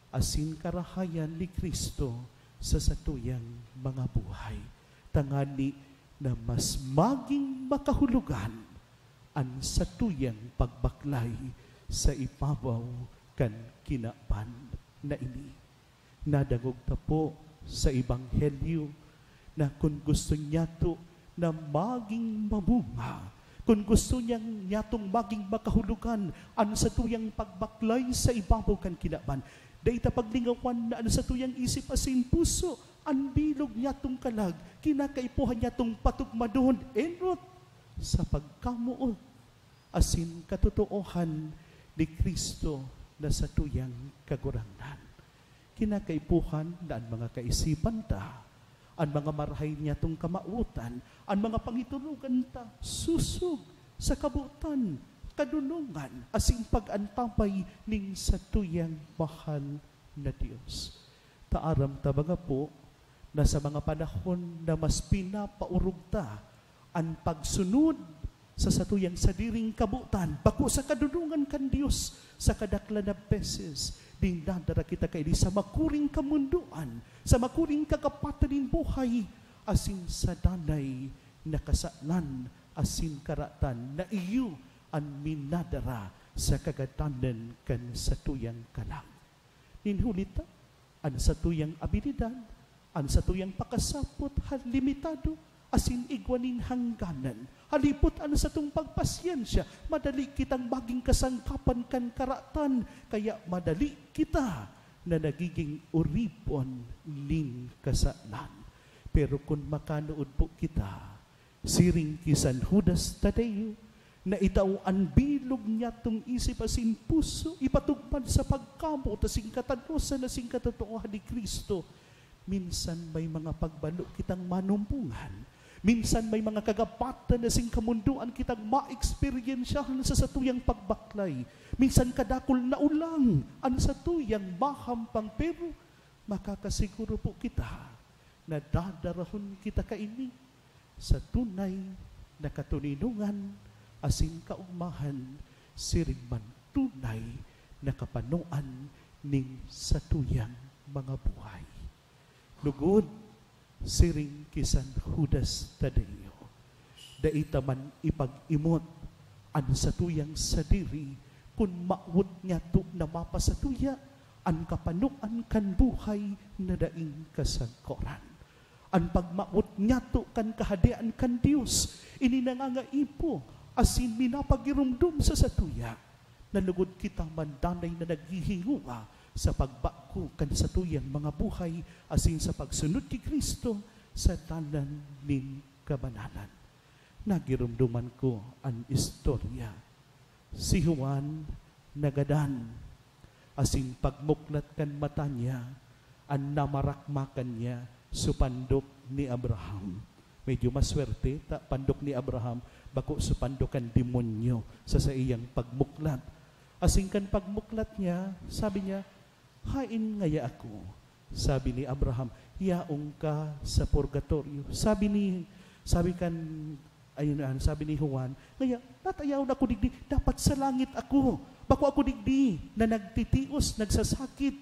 asin karahayan ni Cristo sa satuyang mga buhay, tangani na mas maging makahulogan an satuyang pagbaklay sa ibabaw kan kinaban na ini. Nadangog ta po sa Ebanghelyo na kun gusto niyato na maging mamunga, kun gusto niyang niyatong maging makahulogan an satuyang pagbaklay sa ibabaw kan kinaban, dai ta paglingawan na an satuyang isip asin puso, an bilog niyatong kalag, kinakaipuhan niyatong patugmadon enot sa pagkamoot asin katotoohan ni Cristo na satuyang Kagurangnan. Kinakaipuhan na an mga kaisipan ta, an mga marahay niyatong kamawotan, an mga pangitulogan ta, susog sa kabotan, kadunongan, asin pag-antabay nin satuyang mahal na Dios. Ta aram ta, mga po, na sa mga panahon na mas pinapaorog ta an pagsunod sa satuyang sadiring kabotan, bako sa kadunongan kan Dios, sa kadaklan na beses, dinadara kita kaini sa makuring kamondoan, sa makuring kagapatan nin buhay, asin sa danay na kasalan asin karatan na iyo an minadara sa kagadanan kan satuyang kalag. Nin huli ta, an satuyang abilidad, an satuyang pakasapot, hal limitado, asin igwa nin hangganan. Halipot an satong pagpasyensya, madali kitang maging kasangkapan kan karatan, kaya madali kita na nagiging oripon nin kasalan. Pero kun makanood po kita, siring ki San Judas Tadeo, na itao an bilog niyatong isip asin puso, ipatugmad sa pagkamoot asin katanosan asin katotoohan ni Cristo. Minsan may mga pagbalo kitang manumpongan. Minsan may mga kagapatan asin kamondoan kitang maeksperyensyahan sa satuyang pagbaklay. Minsan kadakul na olang an satuyang mahampang, pero makakasiguro po kita na dadarahon kita kaini sa tunay na katoninongan asin kaogmahan, siring man tunay na kapanoan nin satuyang mga buhay. Lugod, siring ki San Judas Tadeo, dai ta man ipag-imot an satuyang sadiri kun mawot niyato na mapasatuya an kapanoan kan buhay na daing kasagkoran. An pagmawot niyato kan Kahadean kan Dios, ini nangangaipo asin minapagiromdom sa satuya na lugod kita man danay na naghihingowa sa pagbago kan satuyang mga buhay asin sa pagsunod ki Cristo sa dalan nin kabanalan. Nagiromdoman ko an istorya. Si Juan nagadan, asin pagmuklat kan mata niya, an namarakmakan niya, supandok ni Abraham. Medyo maswerte ta pandok ni Abraham, bako supandok kan demonyo sa saiyang pagmuklat. Asin kan pagmuklat niya, sabi niya, "Haen ngaya ako?" Sabi ni Abraham, "Yaon ka sa purgatorio." Sabi ni, sabi kan, ayun, ah, sabi ni Juan, "Ngaya, natayawon ako digdi, dapat sa langit ako. Bako ako digdi na nagtitios, nagsasakit,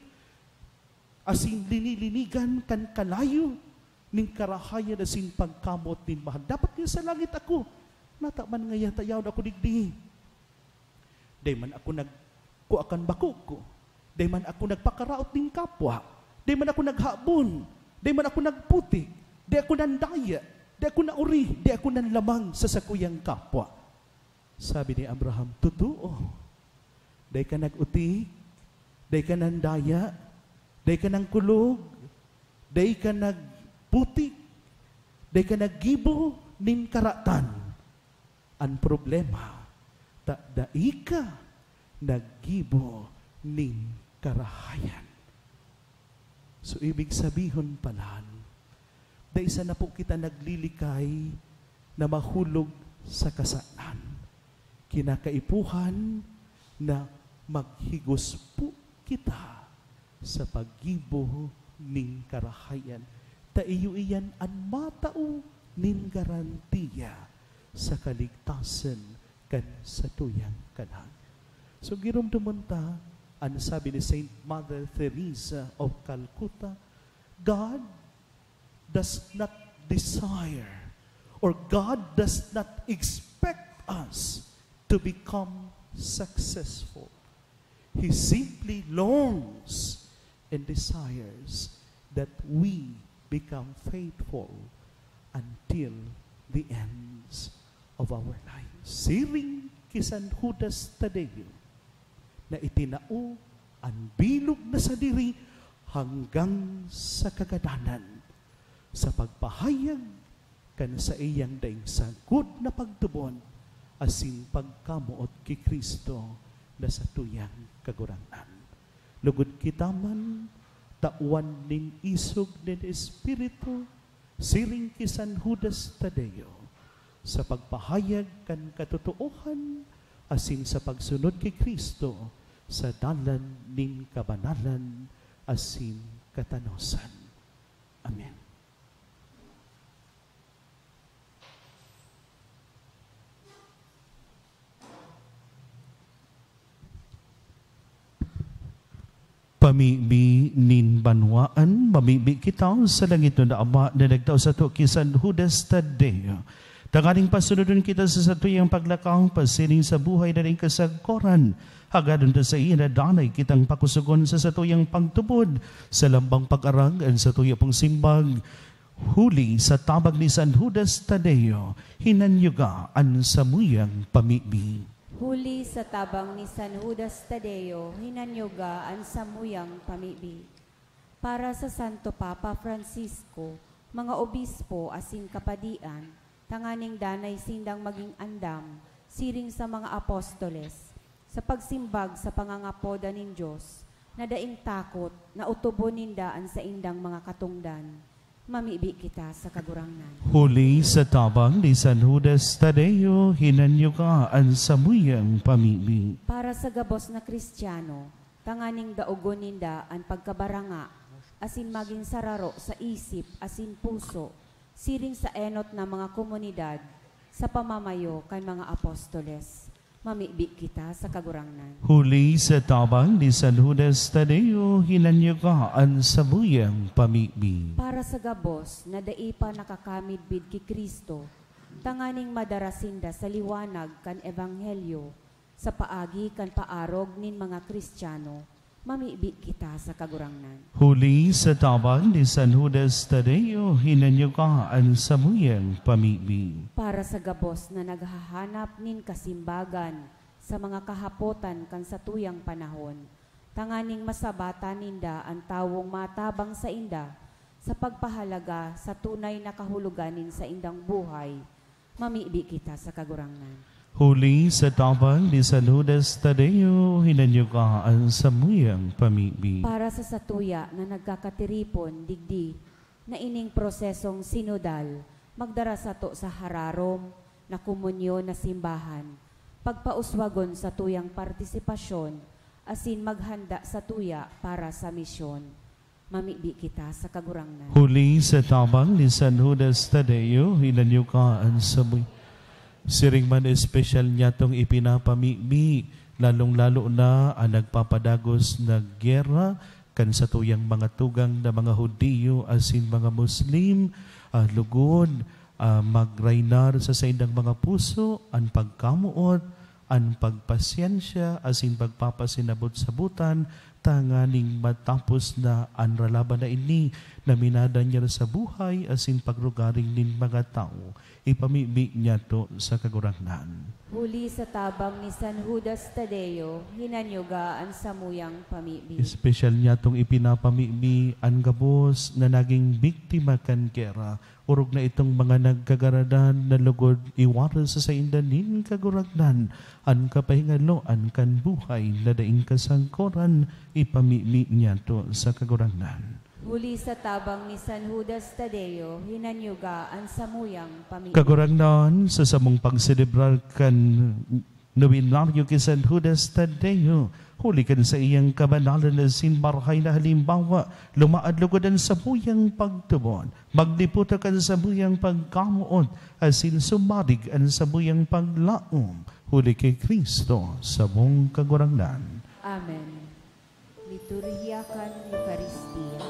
asin linilinigan kan kalayo nin karahayan asin pagkamoot nin mahal. Dapat nga sa langit ako. Nata man ngaya tayawon ako digdi." Dai man ako nagkua kan bakog ko. Dai man ako nagpakaraot nin kapwa. Dai man ako naghabon. Dai man ako nagputik. Dai ako nandaya. Dai ako naori. Dai ako nanlamang sa sakuyang kapwa. Sabi ni Abraham, "Totoo. Dai ka nag-utik. Dai ka nandaya. Dai ka nangkulog. Dai ka nagputik. Dai ka naggibo nin karatan. An problema, ta dai ka naggibo nin karahayan. So, ibig sabihon palan, dai sana po kita naglilikay na mahulog sa kasalan. Kinakaipuhan na maghigos po kita sa paggibo nin karahayan. Ta iyo iyan an matao nin garantiya sa kaligtasan kan satuyang kalag. So, giromdomon ta an sabi ni Saint Mother Teresa of Calcutta, "God does not desire or God does not expect us to become successful. He simply longs and desires that we become faithful until the ends of our lives." Siring ki San Judas Tadeo, na itinao an bilog na sadiri hanggang sa kagadanan, sa pagpahayag kan saiyang daing sagkod na pagtubod asin pagkamoot ki Cristo na satuyang Kagurangnan. Lugod kita man, tawan nin isog nin Espiritu, siring ki San Judas Tadeo, sa pagpahayag kan katotoohan asin sa pagsunod ki Cristo sa dalan nin kabanalan asin katanosan. Amen. Pamibi nin banwaan, mamibi kita sa langit na Ama na nagtao sato ki San Judas Tadeo, tanganing pasunodon kita sa satuyang paglakaw pasiring sa buhay na nin kasagkoran. Hagadon ta saiya na danay kitang pakusogon sa satuyang pagtubod, sa lambang pag-arag an satuya pong simbag. Huli sa tabang ni San Judas Tadeo, hinanyuga an samuyang pamibi. Huli sa tabang ni San Judas Tadeo, hinanyuga an samuyang pamibi. Para sa Santo Papa Francisco, mga obispo asin kapadian, tanganing danay sindang magin andam, siring sa mga apostoles, sa pagsimbag sa pangangapodan nin Dios, na daing takot na otobon ninda an saindang mga katongdan. Mamibi kita sa Kagurangnan. Huli sa tabang ni San Judas Tadeo, hinanyuga an samuyang pamibi. Para sa gabos na Kristiyano, tanganing daogon ninda an pagkabaranga, asin magin sararo sa isip asin puso, siring sa enot na mga komunidad, sa pamamayo kan mga apostoles. Mamibi kita sa Kagurangnan. Huli sa tabang ni San Judas Tadeo, hinanyuga an samuyang pamibi. Para sa gabos na dai pa nakakamidbid ki Cristo, tanganing madara sinda sa liwanag kan Ebanghelyo sa paagi kan paarog nin mga Kristiyano, mamibi kita sa Kagurangnan. Huli sa tabang ni San Judas Tadeo, hinanyuga an samuyang pamibi. Para sa gabos na naghahanap nin kasimbagan sa mga kahapotan kan satuyang panahon, tanganing masabatan ninda an tawong matabang sainda sa pagpahalaga sa tunay na kahulogan nin saindang buhay, mamibi kita sa Kagurangnan. Huli sa tabang ni San Judas Tadeo, hinanyuga an samuyang pamibi. Para sa satuya na nagkakatiripon digdi, na ining prosesong sinodal magdara sato sa hararom na komunyon na simbahan, pagpauswagon satuyang partisipasyon, asin maghanda satuya para sa misyon. Mamibi kita sa Kagurangnan. Huli sa tabang ni San Judas Tadeo, hinanyuga an samuy. Siring man espesyal niyatong ipinapamibi, lalong-lalo na an nagpapadagos na giyera kan satuyang mga tugang na mga Judio asin mga Muslim, ah, lugod, ah, magraynar sa saindang mga puso an pagkamoot, an pagpasyensya asin pagpapasinabot-sabotan Tanganing matapos na an ralaban na ini na minadan niya sa buhay asin pagrugaring nin mga tawo, ipamibi niyato sa Kagurangnan. Huli sa tabang ni San Judas Tadeo, hinanyuga an samuyang pamibi. Espesyal niyatong ipinapamibi an gabos na naging biktima kan gera, orog na itong mga nagkagaradan na lugod iwaras sa sainda nin Kagurangnan an kapahingaloan kan buhay na daing kasangkoran, ipamibi niyato sa Kagurangnan. Huli sa tabang ni San Judas Tadeo, hinanyuga an samuyang pamibi. Kagurangnan, sa samong pagselebrar kan nobenaryo ki San Judas Tadeo, huli kan saiyang kabanalan asin marahay na halimbawa, lumaad lugod an samuyang pagtubod. Magliputok an samuyang pagkamoot, asin sumarig an samuyang paglaom, huli ki Cristo, samong Kagurangnan. Amen. Liturhiya kan Eukaristia.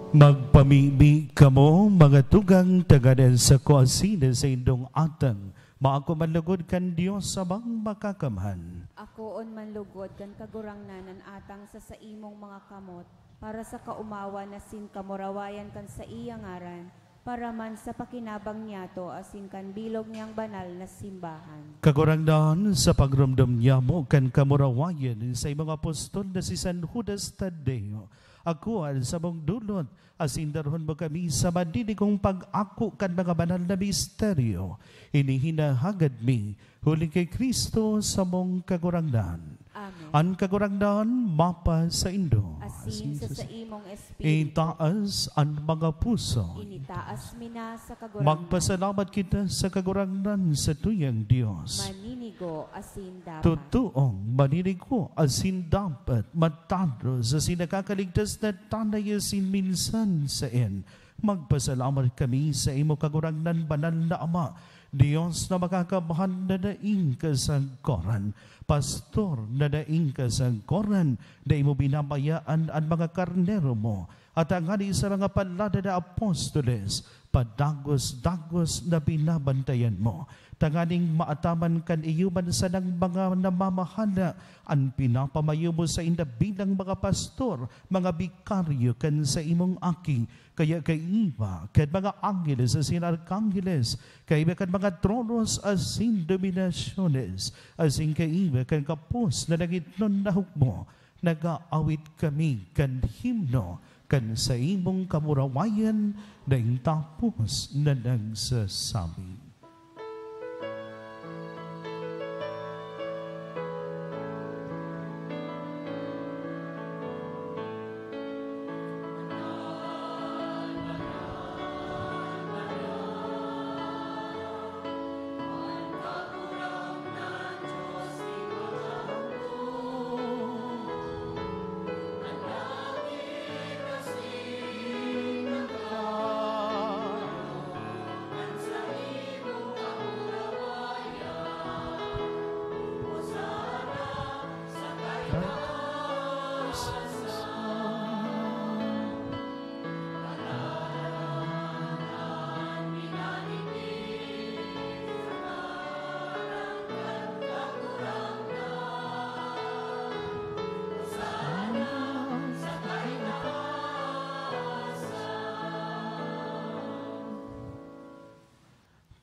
Magpamibi kamo, mga tugang, tanganing sako asin an saindong atang maako man lugod kan Dios Amang Makakamhan. Akoon man lugod kan Kagurangnan an atang sa saimong mga kamot, para sa kaomawan asin kamurawayan kan saiyang ngaran, para man sa pakinabang niyato asin kan bilog niyang banal na simbahan. Kagurangnan, sa pagromdom niyamo kan kamurawayan nin saimong apostol na si San Judas Tadeo, akoa an samong dulot, asin darahon mo kami sa maninigong pag-ako kan mga banal na misteryo. Ini hinahagad mi huli ki Cristo samong Kagurangnan. Amen. An Kagurangnan mapasaindo. Asin sa saimong espiritu. Itaas an mga puso. Initaas mi na sa Kagurangnan. Magpasalamat kita sa Kagurangnan, satuyang Dios. Maninigo asin dapat. Totoong maninigo asin dapat, matanos asin nakakaligtas na tanay asin minsan saen. Magpasalamat kami sa imo, Kagurangnan, banal na Ama, Dios na makakabahan na daing kasagkoran, pastor na daing kasagkoran, dai mo binabayaan an mga karnero mo, at tanganing sa mga palada na apostoles, padagos-dagos na binabantayan mo, tanganing maataman kan iyo man sanang mga namamahala an pinapamayo mo sainda bilang mga pastor, mga bikaryo kan saimong aki, kaya kaiba kan mga angheles asin arkangeles, kaiba kan mga tronos asin dominasyones, asin kaiba kan gabos na nangitnon na hukbo, nag-aawit kami kan himno kan saimong kamurawayan na tapos na nagsasabi.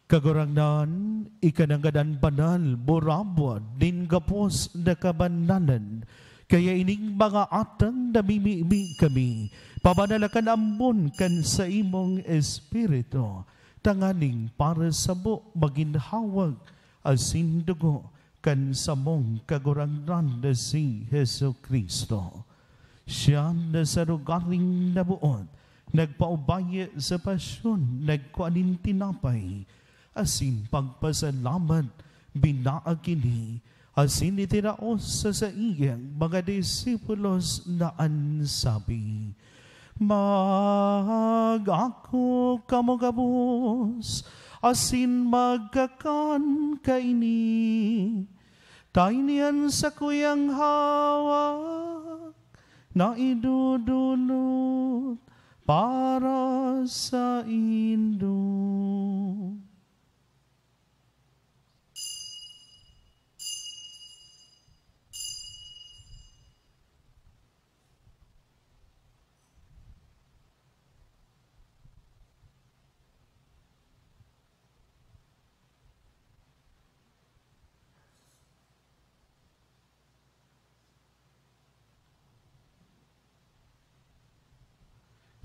Kagurangnan, ika na ngadan banal, burabod nin gabos na kabanalan. Kaya ining mga atang namimibi kami, pabanalakan ambon kan saimong Espiritu, tanganing para sabo magin hawak asin dugo kan samong Kagurangnan na si Jesu-Cristo. Siya na sa lugaring naboot, nagpaubaya sa pasyon, nagkua nin tinapay, asin pagpasalamat, binaag ini, asin itinao sa saiyang mga disipulos na an sabi, "Mag-ako kamo gabos, asin magkakan kaini. Ta ini an sakuyang hawak na idudulot para saindo."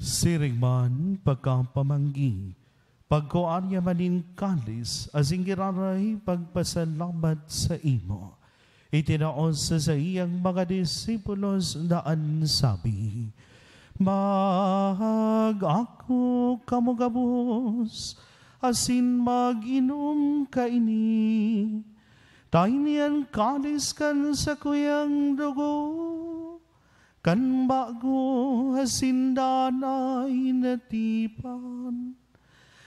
Siring man, pagkapamanggi, pagkua niya man nin kalis asin giraray pagpasalamat saimo, itinao sa saiyang mga disipulos na an sabi, "Mag-ako kamo gabos, asin mag-inom kaini. Ta ini an kalis kan sakuyang dugo kan bago asin danay na tipan,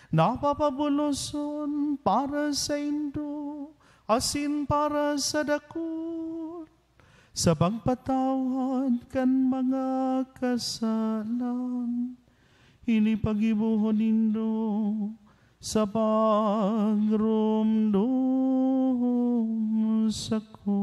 na papabuloson para saindo asin para sa dakul, sa pagpatawad kan mga kasalan. Ini paggibohon nindo sa pagromdom sako."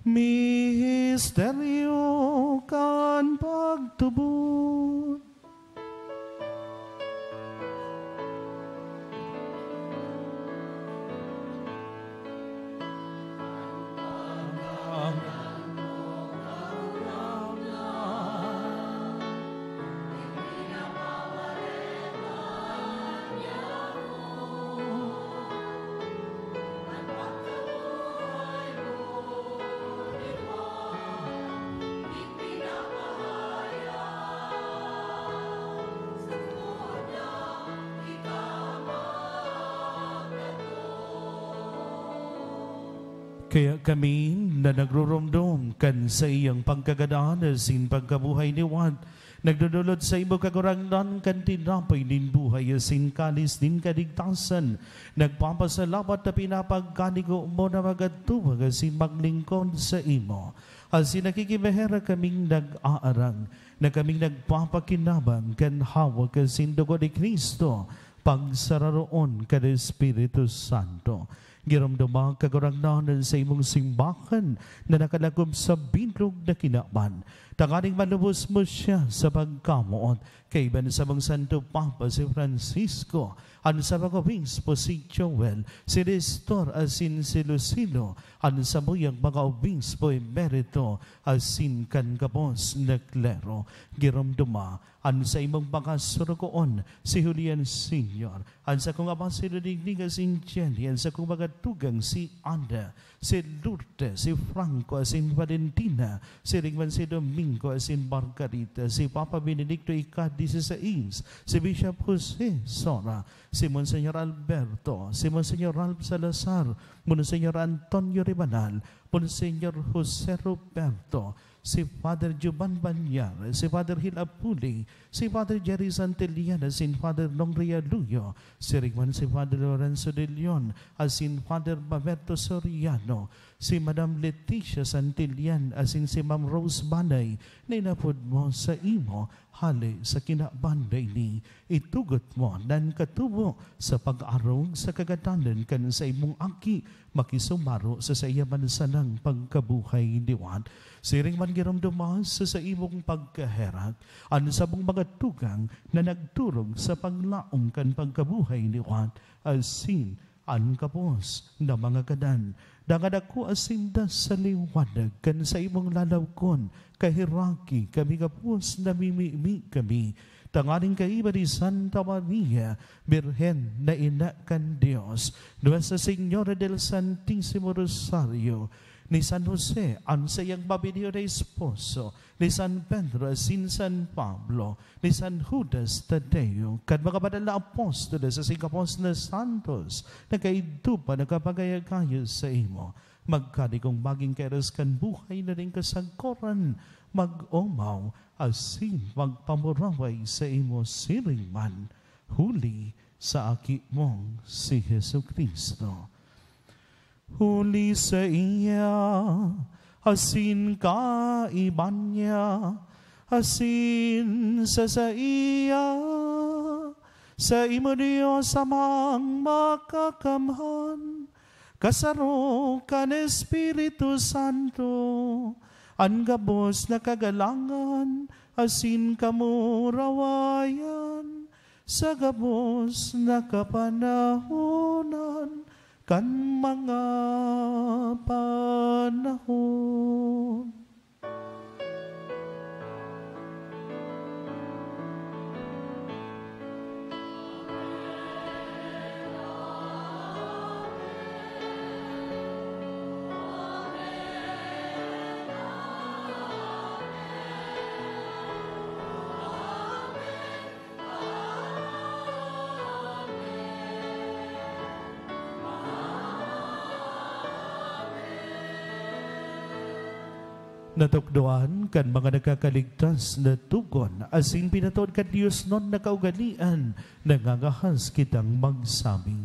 Misteryo kan pagtubod. Kaya kami na nagruromdom kan saiyang pagkagadan asin pagkabuhay liwat, nagdodolot sa imo, Kagurangnan, kan tinapay nin buhay asin kalis nin kaligtasan, nagpapasalamat na pinapagkanigo mo na magatubag asin maglingkod sa imo. Asin nakikimeher kaming nag-aarang na kaming nagpapakinabang kan hawak asin dugo ni Cristo, pagsararoon kan Espiritu Santo. Giromdoma, Kagurangnan, an saimong simbahan na nakalakob sa bilog na kinaban, tanganing malubos mo siya sa pagkamoot, kaiba ni samong Santo Papa si Francisco, an samong obispo si Joel, si Nestor asin si Lucilo, an samuyang mga obispo emerito, asin kan gabos na klero. Giromdoma, an saimong mga sorogoon, si Julian Senior, an sakong ama si Dodigdig asin Jenny, an sakong mga tugang si Ana, si Lourdes, si Franco asin Valentina, siring man si Domingo asin Margarita, si Papa Benedicto ika-dieciséis, si Bishop Jose Sora, si Monseñor Alberto, si Monseñor Ralph Salazar, Monseñor Antonio Ribanal, Monseñor Jose Roberto, si Father Juban Banyar, si Father Gil Apuli, si Father Jerry Santillan asin Father Nong Realuyo, siring man si Father Lorenzo de Leon asin Father Baberto Soriano, si Madam Leticia Santillan asin si Ma'am Rose Banay na inapod mo sa imo hale sa kinaban na ini. Itugot mo nan katubo sa pag-arog sa kagadanan kan saimong Aki, makisumaro sa saiya man sanang pagkabuhay liwat. Siring man giromdoma sa saimong pagkaherak an samong mga tugang na nagturog sa paglaom kan pagkabuhay liwat, asin an gabos na mga gadan. Dangan ako asin da sa liwanag kan saimong lalawgon, kaheraki kami gabos namimimi kami, tanganing kaiba ni Santa Maria, Birhen na Ina kan Dios, Nuestra Señora del Santísimo Rosario, ni San Jose, an saiyang mabinyo na esposo, ni San Pedro asin San Pablo, ni San Judas Tadeo, kan mga banal na apostoles asin gabos na santos na kaidto pa nakapagayagayo saimo, magkadigong magin kairas kan buhay na nin kasagkoran, mag-omaw asin magpamuraway saimo siring man, huli sa Aki mong si Jesu-Cristo. Huli saiya, asin kaiba niya, asin sa saiya, saimo, Dios Amang Makakamhan, kasaro kan Espiritu Santo, an gabos na kagalangan asin kamurawayan, sa gabos na kapanahonan kan mga panahon. Natukdoan kan mga nagkakaligtas na togon asin pinatod kan diosnon na kaugalean, nangangahas kitang magsabi.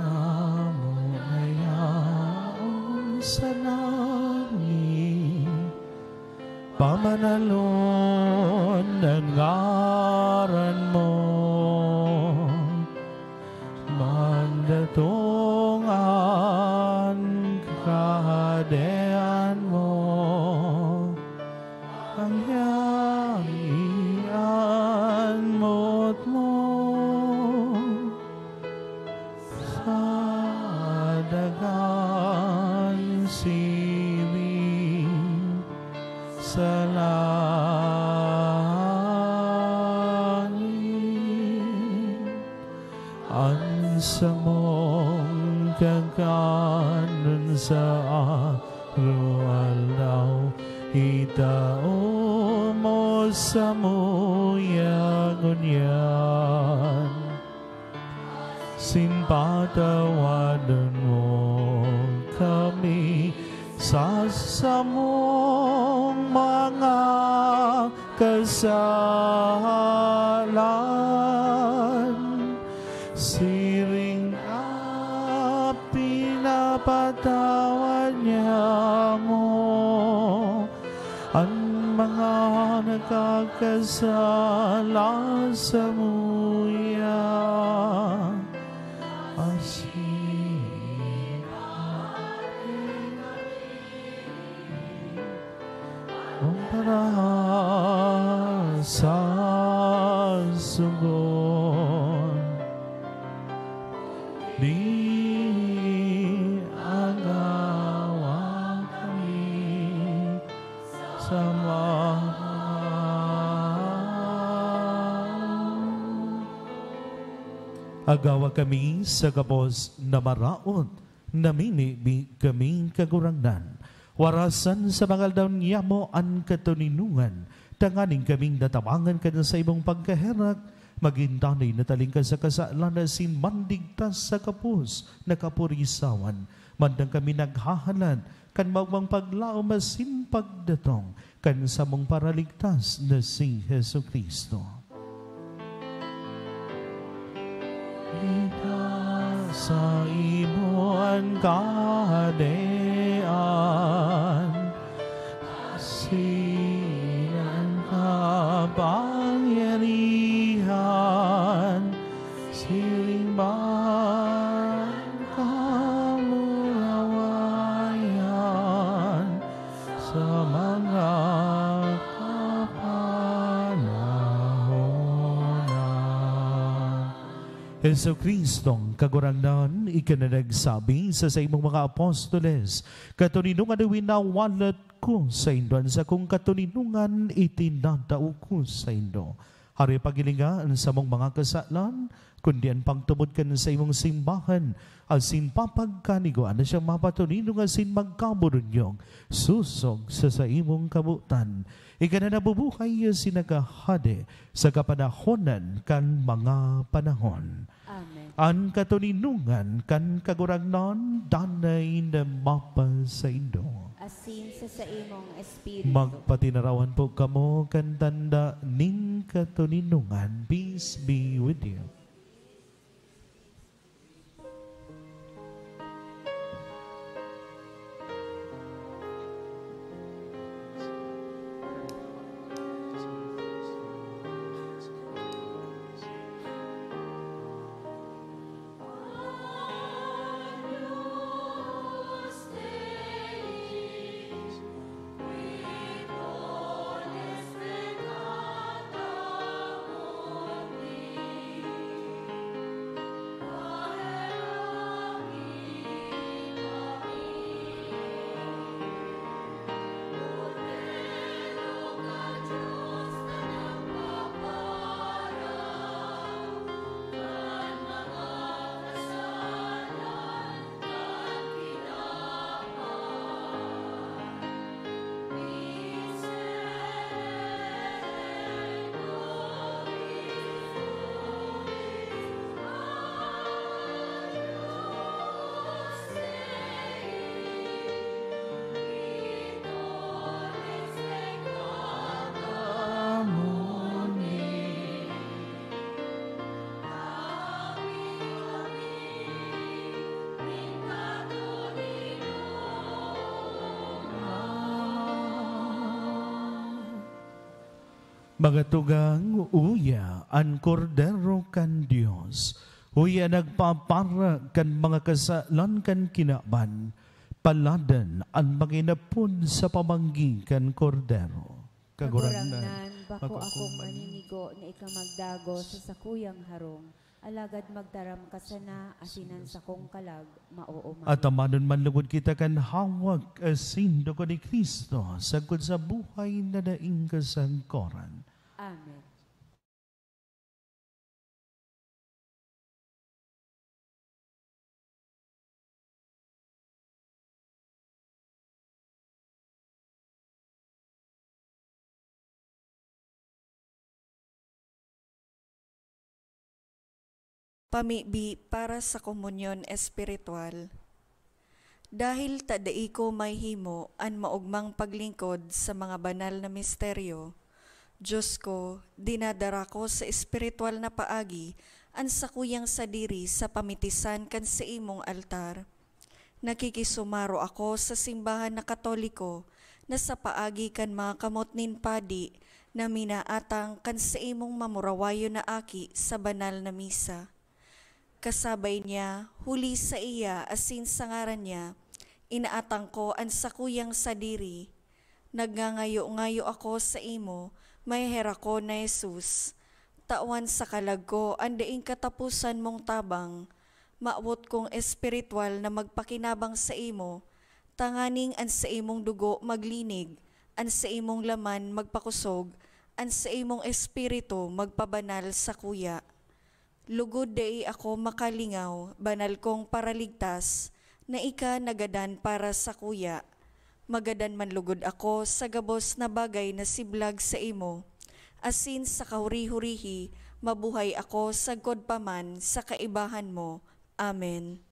Amo na yaon sa langit, pamanalon an ngaran mo, magdatong an kahadean mo, mangyari an moot mo sa daga asin sa langit. An samong kakanon sa araw-araw, Itao mo samuya ngunyan, sin patawadon mo kami sa samong mga kasalan. Siring na pinapatawad niya mo an mga nagkakasala samuya. Asin Kumpara sa sugon, di agawa kami sa mga. Agawa kami sa gabos na maraot. Namimibi kami, Kagurangnan, warasan sa mga aldaw niyamo an katoninongan, tanganing kaming natabangan kan saimong pagkaherak, magin danay na talingkas sa kasalan asin mandigtas sa gabos na kapurisawan, mandang kami naghahalat kan maogmang paglaom asin pagdatong kan samong Paraligtas na si Jesu-Cristo. Ika sa imo an kahadean, asin an kapangyarihan, siring man an kamurawayan, sa mga kapanahonan. Jesu-Cristong Kagurangnan, ika na nagsabi sa saimong mga apostoles, "Katoninongan na winawalat ko saindo, an sakong katoninongan itinatao ko saindo." Hare paghilinga an samong mga kasalan, kundi an pagtubod kan saimong simbahan, asin papagkanigwaan na siyang mapatoninong asin magkaburunyong sosog sa saimong kabotan. Ika na nabubuhay asin naghahade sa kapanahonan kan mga panahon. Amen. An katoninongan kan Kagurangnan danay na mapasaindo. Asin sa saimong espiritu. Magpatinarawan po kamo kan tanda nin katoninongan. Peace be with you. Mga tugang, uya an Kordero kan Dios, uya an nagpapara kan mga kasalan kan kinaban. Paladan an mga inapod sa pamanggi kan Kordero. Kagurangnan, bako akong maninigo na ika magdagos sa sakuyang harong, alagad magtaram ka sana, asin an sakong kalag maoomayan. At tamanon man lugod kita kan hawak asin dugo ni Cristo, sagkod sa buhay na daing kasagkoran. Amen. Pamibi para sa komunyon espiritual. Dahil ta dai ko mahimo an maogmang paglingkod sa mga banal na misteryo, Diyos ko, dinadara ko sa espiritual na paagi an sakuyang sadiri sa pamitisan kan saimong altar. Nakikisumaro ako sa simbahan na Katoliko na sa paagi kan mga kamot nin padi na minaatang kan saimong mamurawayon na aki sa banal na misa. Kasabay niya, huli sa iya asin sa ngaran niya, inaatang ko an sakuyang sadiri. Nagngangayo-ngayo ako sa imo, maheherak ko na Jesus. Tawan sa kalag ko an daing kataposan mong tabang. Mawot kong espiritual na magpakinabang sa imo, tanganing an saimong dugo maglinig, an saimong laman magpakosog, an saimong espiritu magpabanal sakuya. Lugod dai ako makalingaw, banal kong Paraligtas, na ika nagadan para sakuya. Magadan man lugod ako sa gabos na bagay na siblag sa imo, asin sa kahuri-hurihi mabuhay ako sagkod pa man sa kaibahan mo. Amen.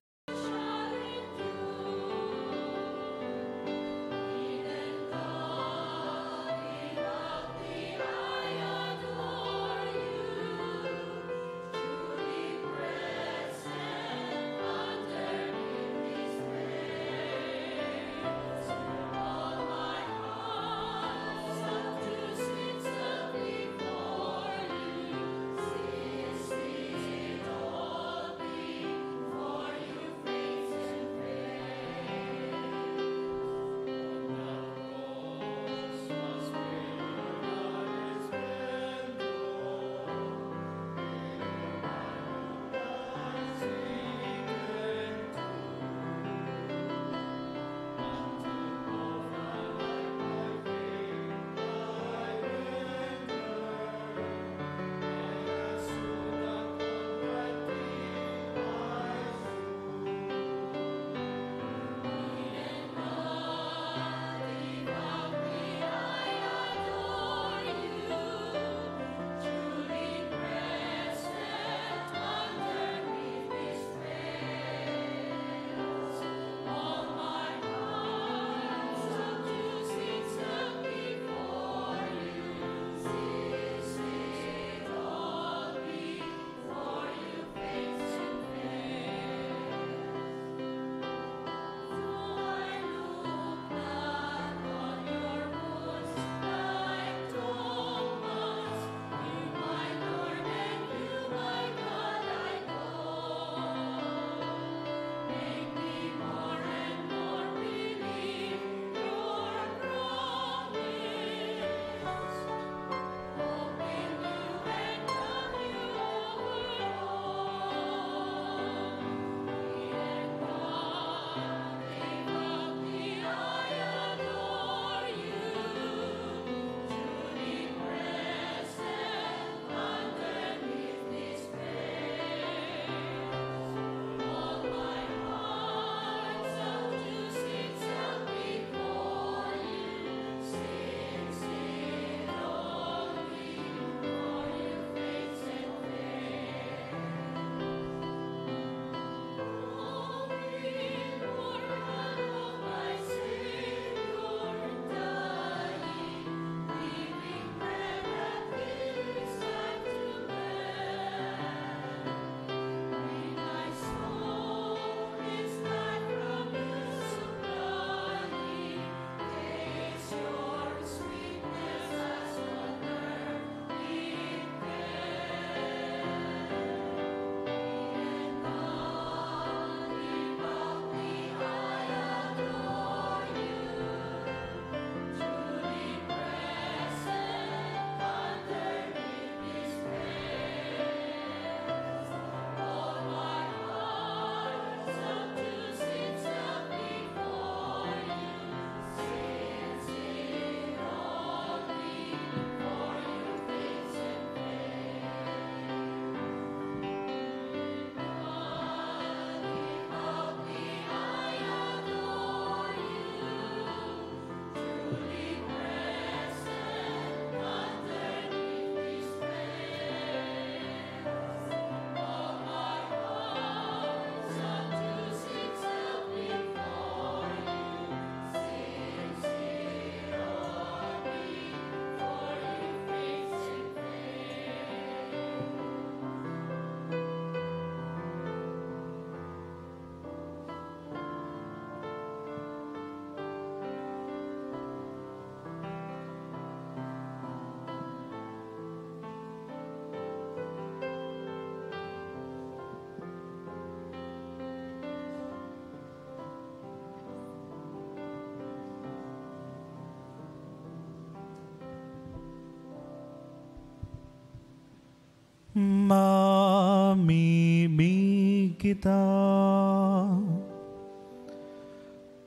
kita.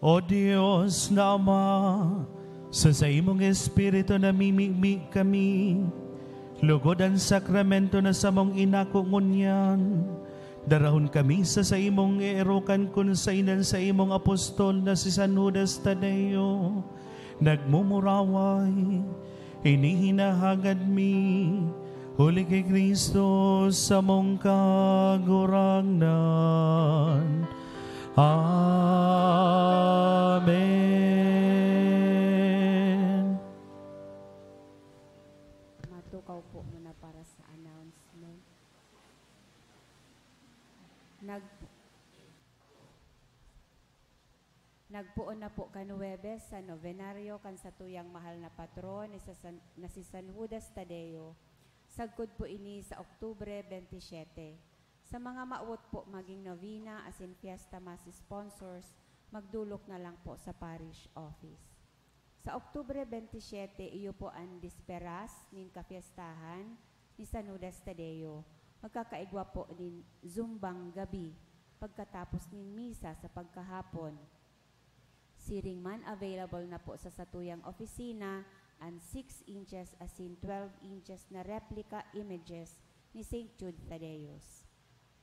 O Dios na Ama, sa saimong Espiritu namimibi kami, lugod an sakramento na samong inako ngunyan, darahon kami sa saimong eerokan kun saen an saimong apostol na si San Judas Tadeo nagmumuraway. Ini hinahangad mi, huli ki Cristo samong Kagurangnan. Amen. Matukaw po muna para sa announcement. Nag- Nagpoon na po kan Huwebes sa nobenaryo kan satuyang mahal na patron ni sa San, na si San Judas Tadeo. Sagkod po ini sa Oktubre twenty-seven. Sa mga mawot po maging novena asin fiesta mass sponsors, magdolok na lang po sa parish office. Sa Oktubre twenty-seven, iyo po an Desperas nin kafiestahan ni San Judas Tadeo. Magkakaigwa po nin zumbang gabi pagkatapos nin misa sa pagkahapon. Siring man, available na po sa satuyang opisina an six inches asin twelve inches na replica images ni Saint Jude Thaddeus.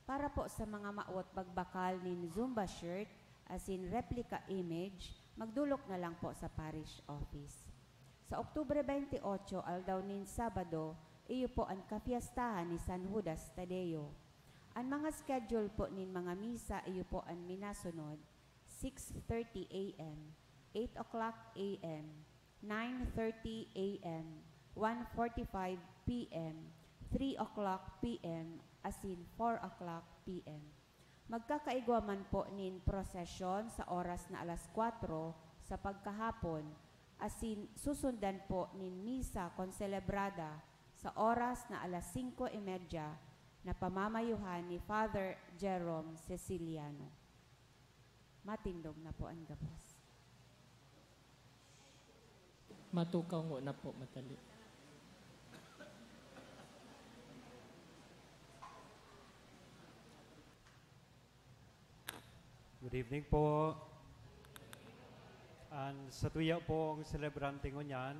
Para po sa mga mawot magbakal nin Zumba shirt asin replica image, magdolok na lang po sa parish office. Sa Oktubre twenty-eight, aldaw nin Sabado, iyo po an kafiestahan ni San Judas Tadeo. An mga schedule po nin mga misa iyo po an minasunod: six thirty A M, eight o'clock A M, nine thirty A M, one forty-five P M, three o'clock P M, asin four o'clock P M. Magkakaigwa man po nin prosesyon sa oras na alas kwatro sa pagkahapon, asin susundan po nin misa konselebrada sa oras na alas singko y media na pamamayuhan ni Father Jerome Ceciliano. Matindog na po an gabos. Matukaw ngona po, madali. Good evening po. An satuya pong selebrante ngunyan,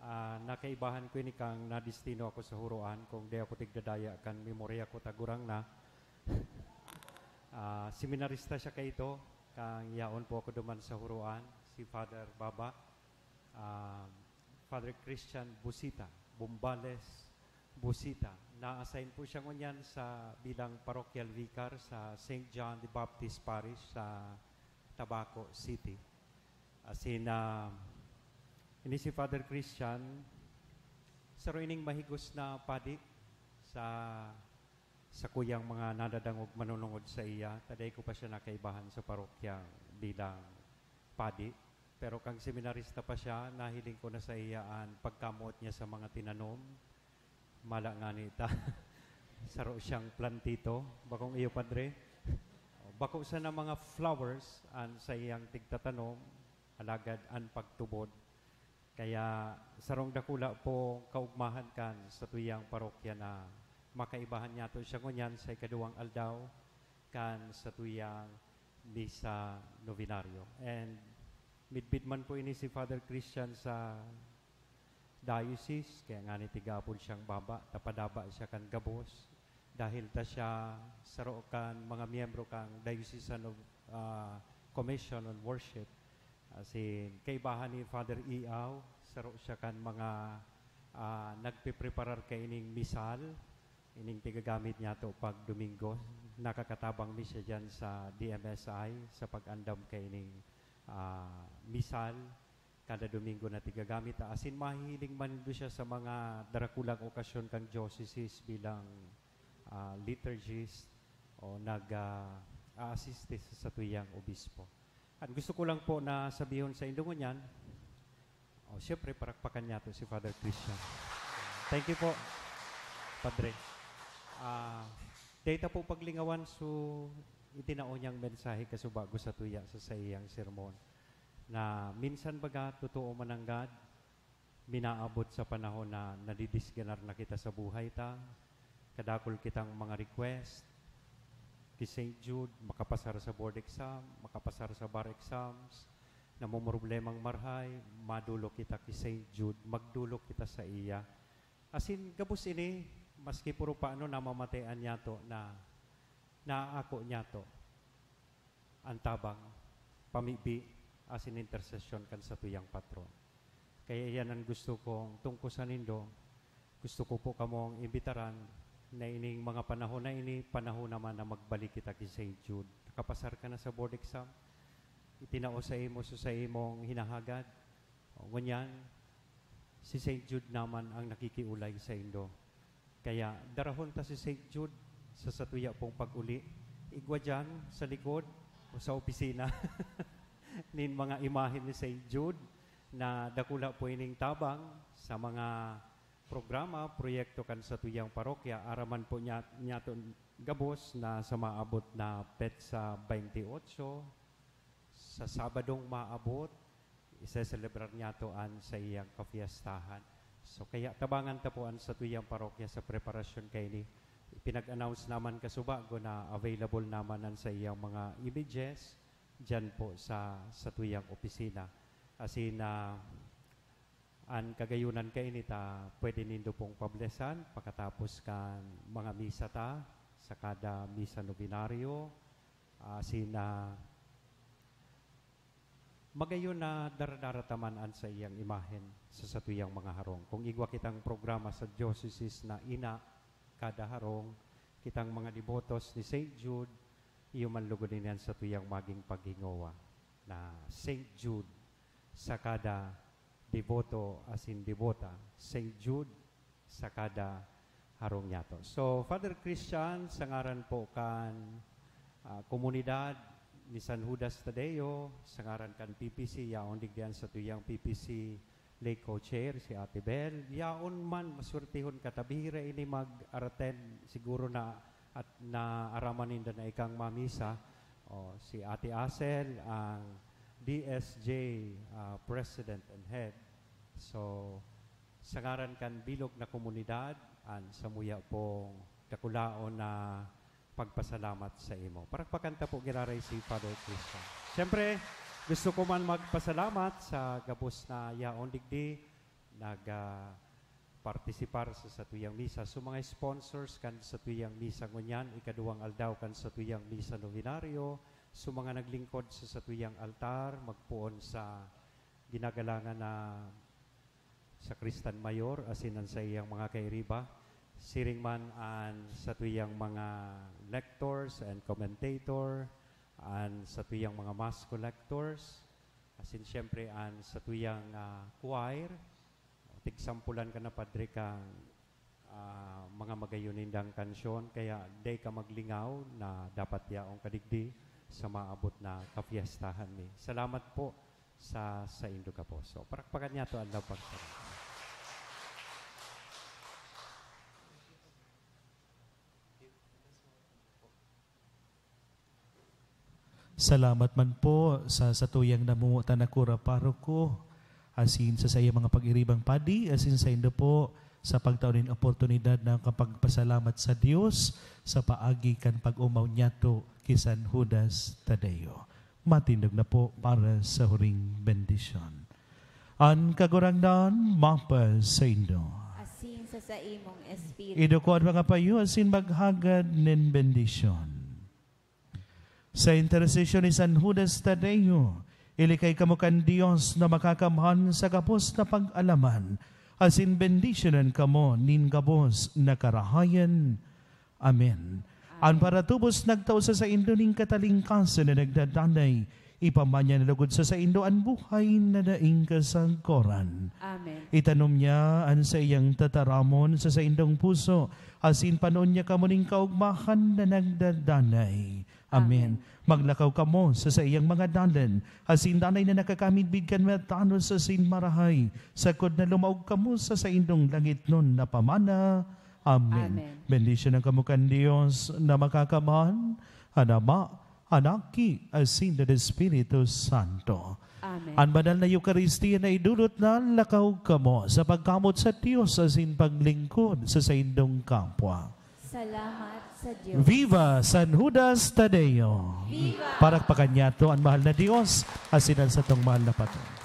ah, nakaibahan ko ini kan nadestino ako sa Huroan, kung di ako tigdadaya kan memorya ko, tagurang na. Ah, seminarista siya kaito, kan yaon po ako duman sa Huroan, si Father Baba, ah, Father Christian Busita, Bombales Busita. Na-assign po siya ngunyan sa, bilang parochial vicar sa Saint John the Baptist Parish sa Tabaco City. Asin, ah, ini si Father Christian, saro ining mahigos na padi sa sakuyang mga nadadangog manunungod saiya, ta dai ko pa siya nakaibahan sa parokya bilang padi. Pero kan seminarista pa siya, nahiling ko na saiya an pagkamoot niya sa mga tinanom. Mala ngani ta, saro siyang plantito. Bakong iyo, Padre? Bako sana mga flowers an saiyang tigtatanom, alagad an pagtubod. Kaya sarong dakula pong kaugmahan kan satuyang parokya na makaibahan niyato siya ngunyan sa ikaduwang aldaw kan satuyang misa novenario. And midbid man po ini si Father Christian sa diocese, kaya ngani tigapon siyang baba, ta padaba siya kan gabos. Dahil ta siya saro kan mga miyembro kan Diocesan of, ah, Commission on Worship. Asin, kaibahan ni Father Iao, saro siya kan mga, ah, nagpipreparar kaining misal, ining pigagamit niyato pag Domingo. Nakakatabang mi siya diyan sa D M S I sa pag-andam kaining, ah, misal. Kada Domingo na tigagamit ta. Asin mahihiling man nindo siya sa mga darakulang okasyon kan diocese bilang, ah, liturgist o nag, ah, aasiste sa satuyang obispo. At gusto ko lang po na sabihon sa indo ngunyan, o, siyempre, parakpakan niyato si Father Christian. Thank you po, Padre. Ah, dai ta po paglingawan so itinao niyang mensahe kasubago satuya sa saiyang sermon, na minsan baga totoo mananggad, minaabot sa panahon na nadidisganar na kita sa buhay ta, kadakul kitang mga request, Si Saint Jude, makapasar sa board exam, makapasar sa bar exams, namomroblemang marahay, madolok kita ki Saint Jude, magdolok kita sa iya. Asin gabos ini, maski puro paano namamatean niyato na naaako niyato an tabang, pamibi, asin intersesyon kan satuyang patron. Kaya iyan an gusto kong tungkosan nindo. Gusto ko po kamong imbitaran na ining mga panahon na ini, panahon naman na magbalik kita ki Saint Jude. Nakapasar ka na sa board exam, itinao sa imo so sa imong hinahagad. O, ngunyan, si Saint Jude naman ang nakikiolay saindo. Kaya darahon ta si Saint Jude sa satuya pong pag-uli. Igwa diyan, sa likod o sa opisina nin mga imahen ni Saint Jude na dakula po ining tabang sa mga programa, proyekto kan satuyang parokya. Araman po niya, niyato gabos na sa maabot na petsa twenty-eight, sa Sabadong maabot, iseselebrar niyato an saiyang kafiestahan. So, kaya tabangan ta po an satuyang parokya sa preparasyon kaini. Ipinag-announce naman kasubago na available naman an saiyang mga images diyan po sa satuyang opisina. Asin, ah, an kagayunan kaini ta pwede nindo pong pablesan pakatapos kan mga misa ta sa kada misa novenario. Asin, ah, magayon na daradara ta man an saiyang imahen sa satuyang mga harong. Kung igwa kitang programa sa diocese na ina kada harong, kitang mga debotos ni Saint Jude, iyo man lugod ini an satuyang maging paghingowa, na Saint Jude sa kada deboto asin debota, Saint Jude sa kada harong niyato. So, Father Christian, sa ngaran po kan, ah, komunidad ni San Judas Tadeo, sa ngaran kan P P C, yaon digdi an satuyang P P C lay co-chair, si Ate Bel. Yaon man, maswertehon ka, ta bihira ini mag-attend, siguro na, at naaraman ninda na ikang mamisa. O, si Ate Asel, ang D S J, ah, President and Head. So, sa ngaran kan bilog na komunidad, an samuya pong dakulaon na pagpasalamat sa imo. Parakpakan ta po giraray si Father Christian. Siyempre, gusto ko man magpasalamat sa gabos na yaon digdi, nag, ah, partisipar sa satuyang misa. So, mga sponsors kan satuyang misa ngunyan, ikaduwang aldaw kan satuyang misa novenario, so, mga naglingkod sa satuyang altar, magpoon sa ginagalangan na Sakristan Mayor asin an saiyang mga kairiba, siring man an satuyang mga lectors and commentator, an satuyang mga mass collectors, asin siyempre an satuyang, ah, choir. Tigsampulan ka na, Padre, kan ah, mga magayon nindang kansyon, kaya dai ka maglingaw na dapat yaon ka digdi sa maabot na kafiestahan mi. Salamat po sa saindo gabos. So, parakpakan niyato an lambang. Salamat man po sa satuyang namomotan na kura paroko, asin sa saiyang mga pag-iribang padi, asin saindo po sa pagtao nin oportunidad na kapagpasalamat sa Dios sa paagi kan pag-omaw niyato ki San Judas Tadeo. Matindog na po para sa huring bendisyon. An Kagurangnan mapasaindo. Asin sa saimong espiritu. Iduko an mga payo asin maghagad nin bendisyon. Sa intersesyon ni San Judas Tadeo, ilikay kamo kan Dios na Makakamhan sa gabos na pag-alaman, asin bendisyonan kamo nin gabos na karahayan. Amen. An paratubos nagtao sa saindo nin katalingkasan na nagdadanay, ipaman niya na lugod sa saindo an buhay na daing kasagkoran. Amen. Itanom niya an saiyang tataramon sa saindong puso, asin panoon niya kamo nin kaogmahan na nagdadanay. Amen. Amen. Maglakaw kamo sa saiyang mga dalan, asin danay na nakakamidbid kan matanos asin marahay, sagkod na lumaog kamo sa saindong langitnon na pamana. Amen. Amen. Bendisyonan kamo kan Dios na Makakamhan, an Ama, an Aki, asin an Espiritu Santo. Amen. An banal na Eukaristia na idulot na, lakaw kamo sa pagkamoot sa Dios asin paglingkod sa saindong kapwa. Salamat sa Diyos. Viva San Judas Tadeo! Viva! Palakpakan niyato an mahal na Dios asin an satong mahal na patron.